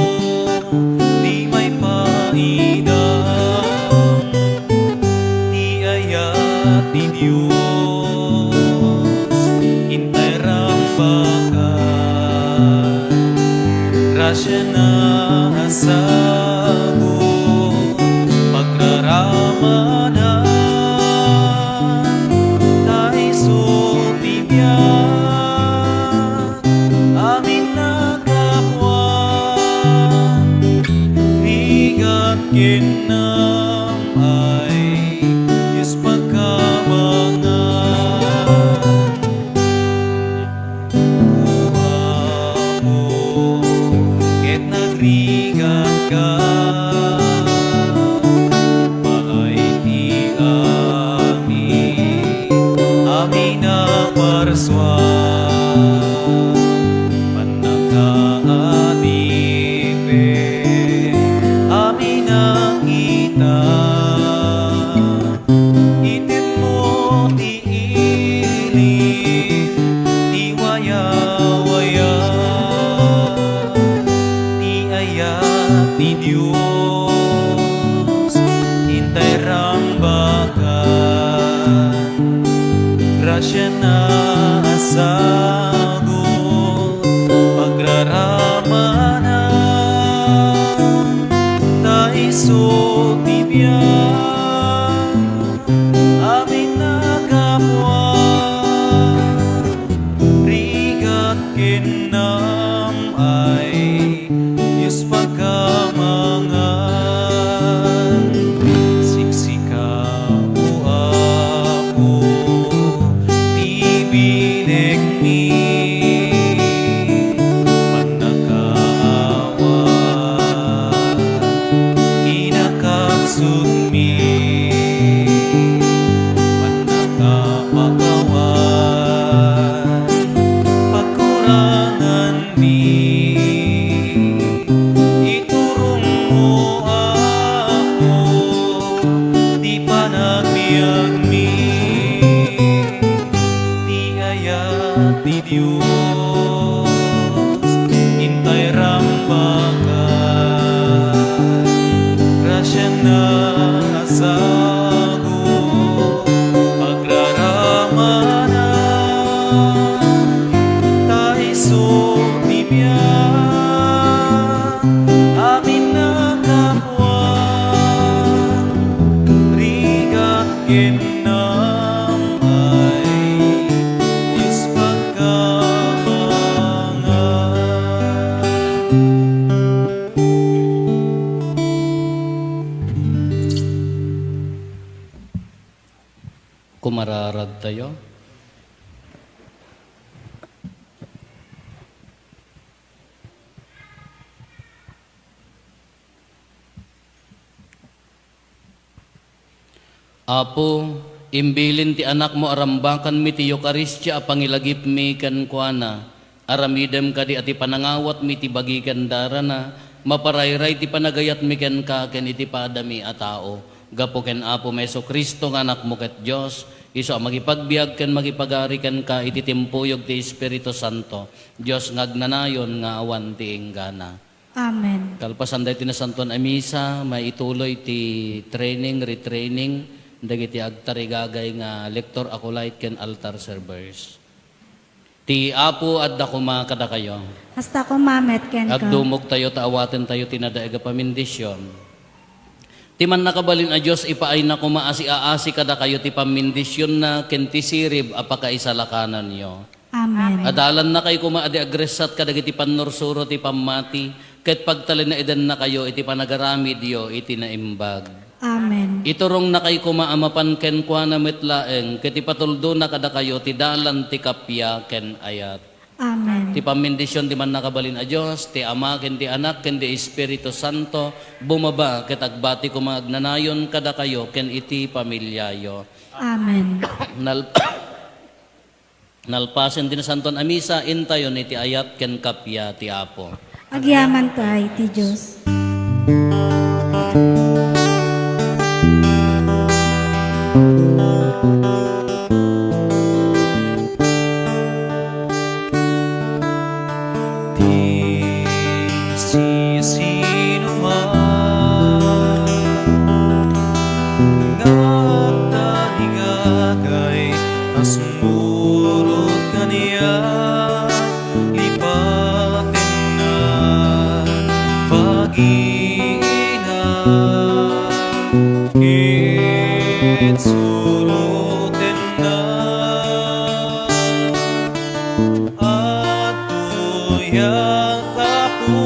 ti maipaidam. Ti ayat ti Dios, intay rambakan, grasiana a sagut, pagraramadan, ta isu ti biag. Amin a kapuan, rigat ken namnam ay Dios pagkabangan. O Apo, ket nagrigatka, paay ti amin, amin a parsua, pannakaadipen, amin a kita. Itedmo ti ili, ti wayawaya, ti ayat ti Dios, intay rambakan, grasiana a sagut, pagraramanan, ta isu ti biag. Amin a kapuan, rigat ken namnam ay Dios pagkabangan. Siksika, O Apo, ti binegmi, pannakaawa, kinakapsutmi, pannakapakawan, pakuranganmi. Iturongmo, Apo, ti panagbiagmi, ti ayat ti Dios, intay rambakan, grasiana a sagut, pagraramanan, ta isu ti biag. Amin a kapuan, rigat ken namnam ay Dios pagkabangan. Kumararagtayo. Apo, imbilin ti Anakmo a rambakanmi ti Eukaristia a pangilagipmi kenkuana. Aramidem kadi a ti panangawatmi iti bagi ken darana, maparayray ti panagayatmi kenka ken iti padami a tao. Gapu ken Apomi Jesu-Cristo nga Anakmo ket Dios, isu a makipagbiag ken makipagari kenka iti timpuyog ti Espiritu Santo, Dios nga agnanayon nga awan ti inggana. Amen. Kalpasan daytoy nasantoan a misa, maituloy ti training, retraining dagiti agtarigagay nga lector acolyte ken altar servers. Ti Apo adda koma kadakayo. Kasta koma met kenka. Agdumogtayo ta awatentayo ti nadaig a pamindision. Ti mannakabalin a Dios, ipaayna koma a siaasi kadakayo ti pammindisionna ken ti sirib a pakaisalakananyo. Amen. Adalannakay koma a di agressat kadagiti pannursuro ti pammati, ket pagtalinaedannakayo iti panagaramidyo iti naimbag. Amen. Iturongnakay koma a mapan kenkuana met laeng ket ipatuldona kadakayo ti dalan ti kappia ken ayat. Amen. Ti pammendision ti Mannakabalin a Dios, ti Ama ken ti Anak ken ti Espiritu Santo, bumaba ket agbati koma agnanayon kadakayo ken iti pamiliayo. Amen. Nal-, nalpasen ti Nasantoan a Misa, intayon iti ayat ken kappia ti Apo. Agyamanto ay ti Dios. Ti siasinoman nga agtalingagay a sumurot kaniak, lipatenna, pagiina, ket surotenna. Adtoy a Apo,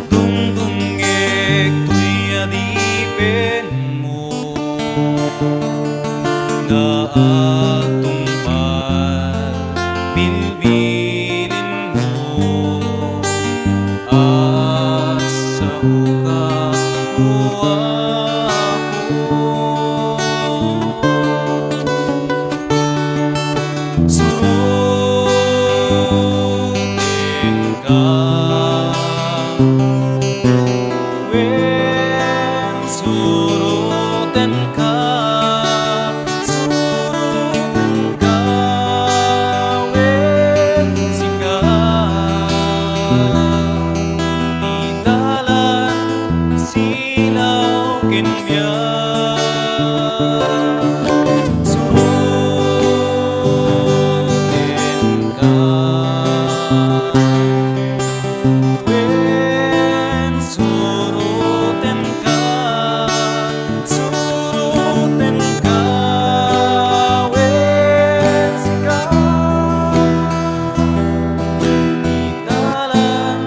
dumdumngek toy adipenmo, nga agtungpal bilbilinmo. Assaoka, O Apo. Surotenka. Wen surotenka, surotenka, wen sika. Ti dalan, silaw ken biag. Surotenka. Wen surotenka, surotenka, wen sika. Italan,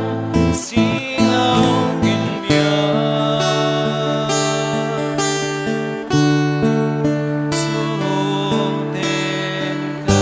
silaw ken biag. Surotenka.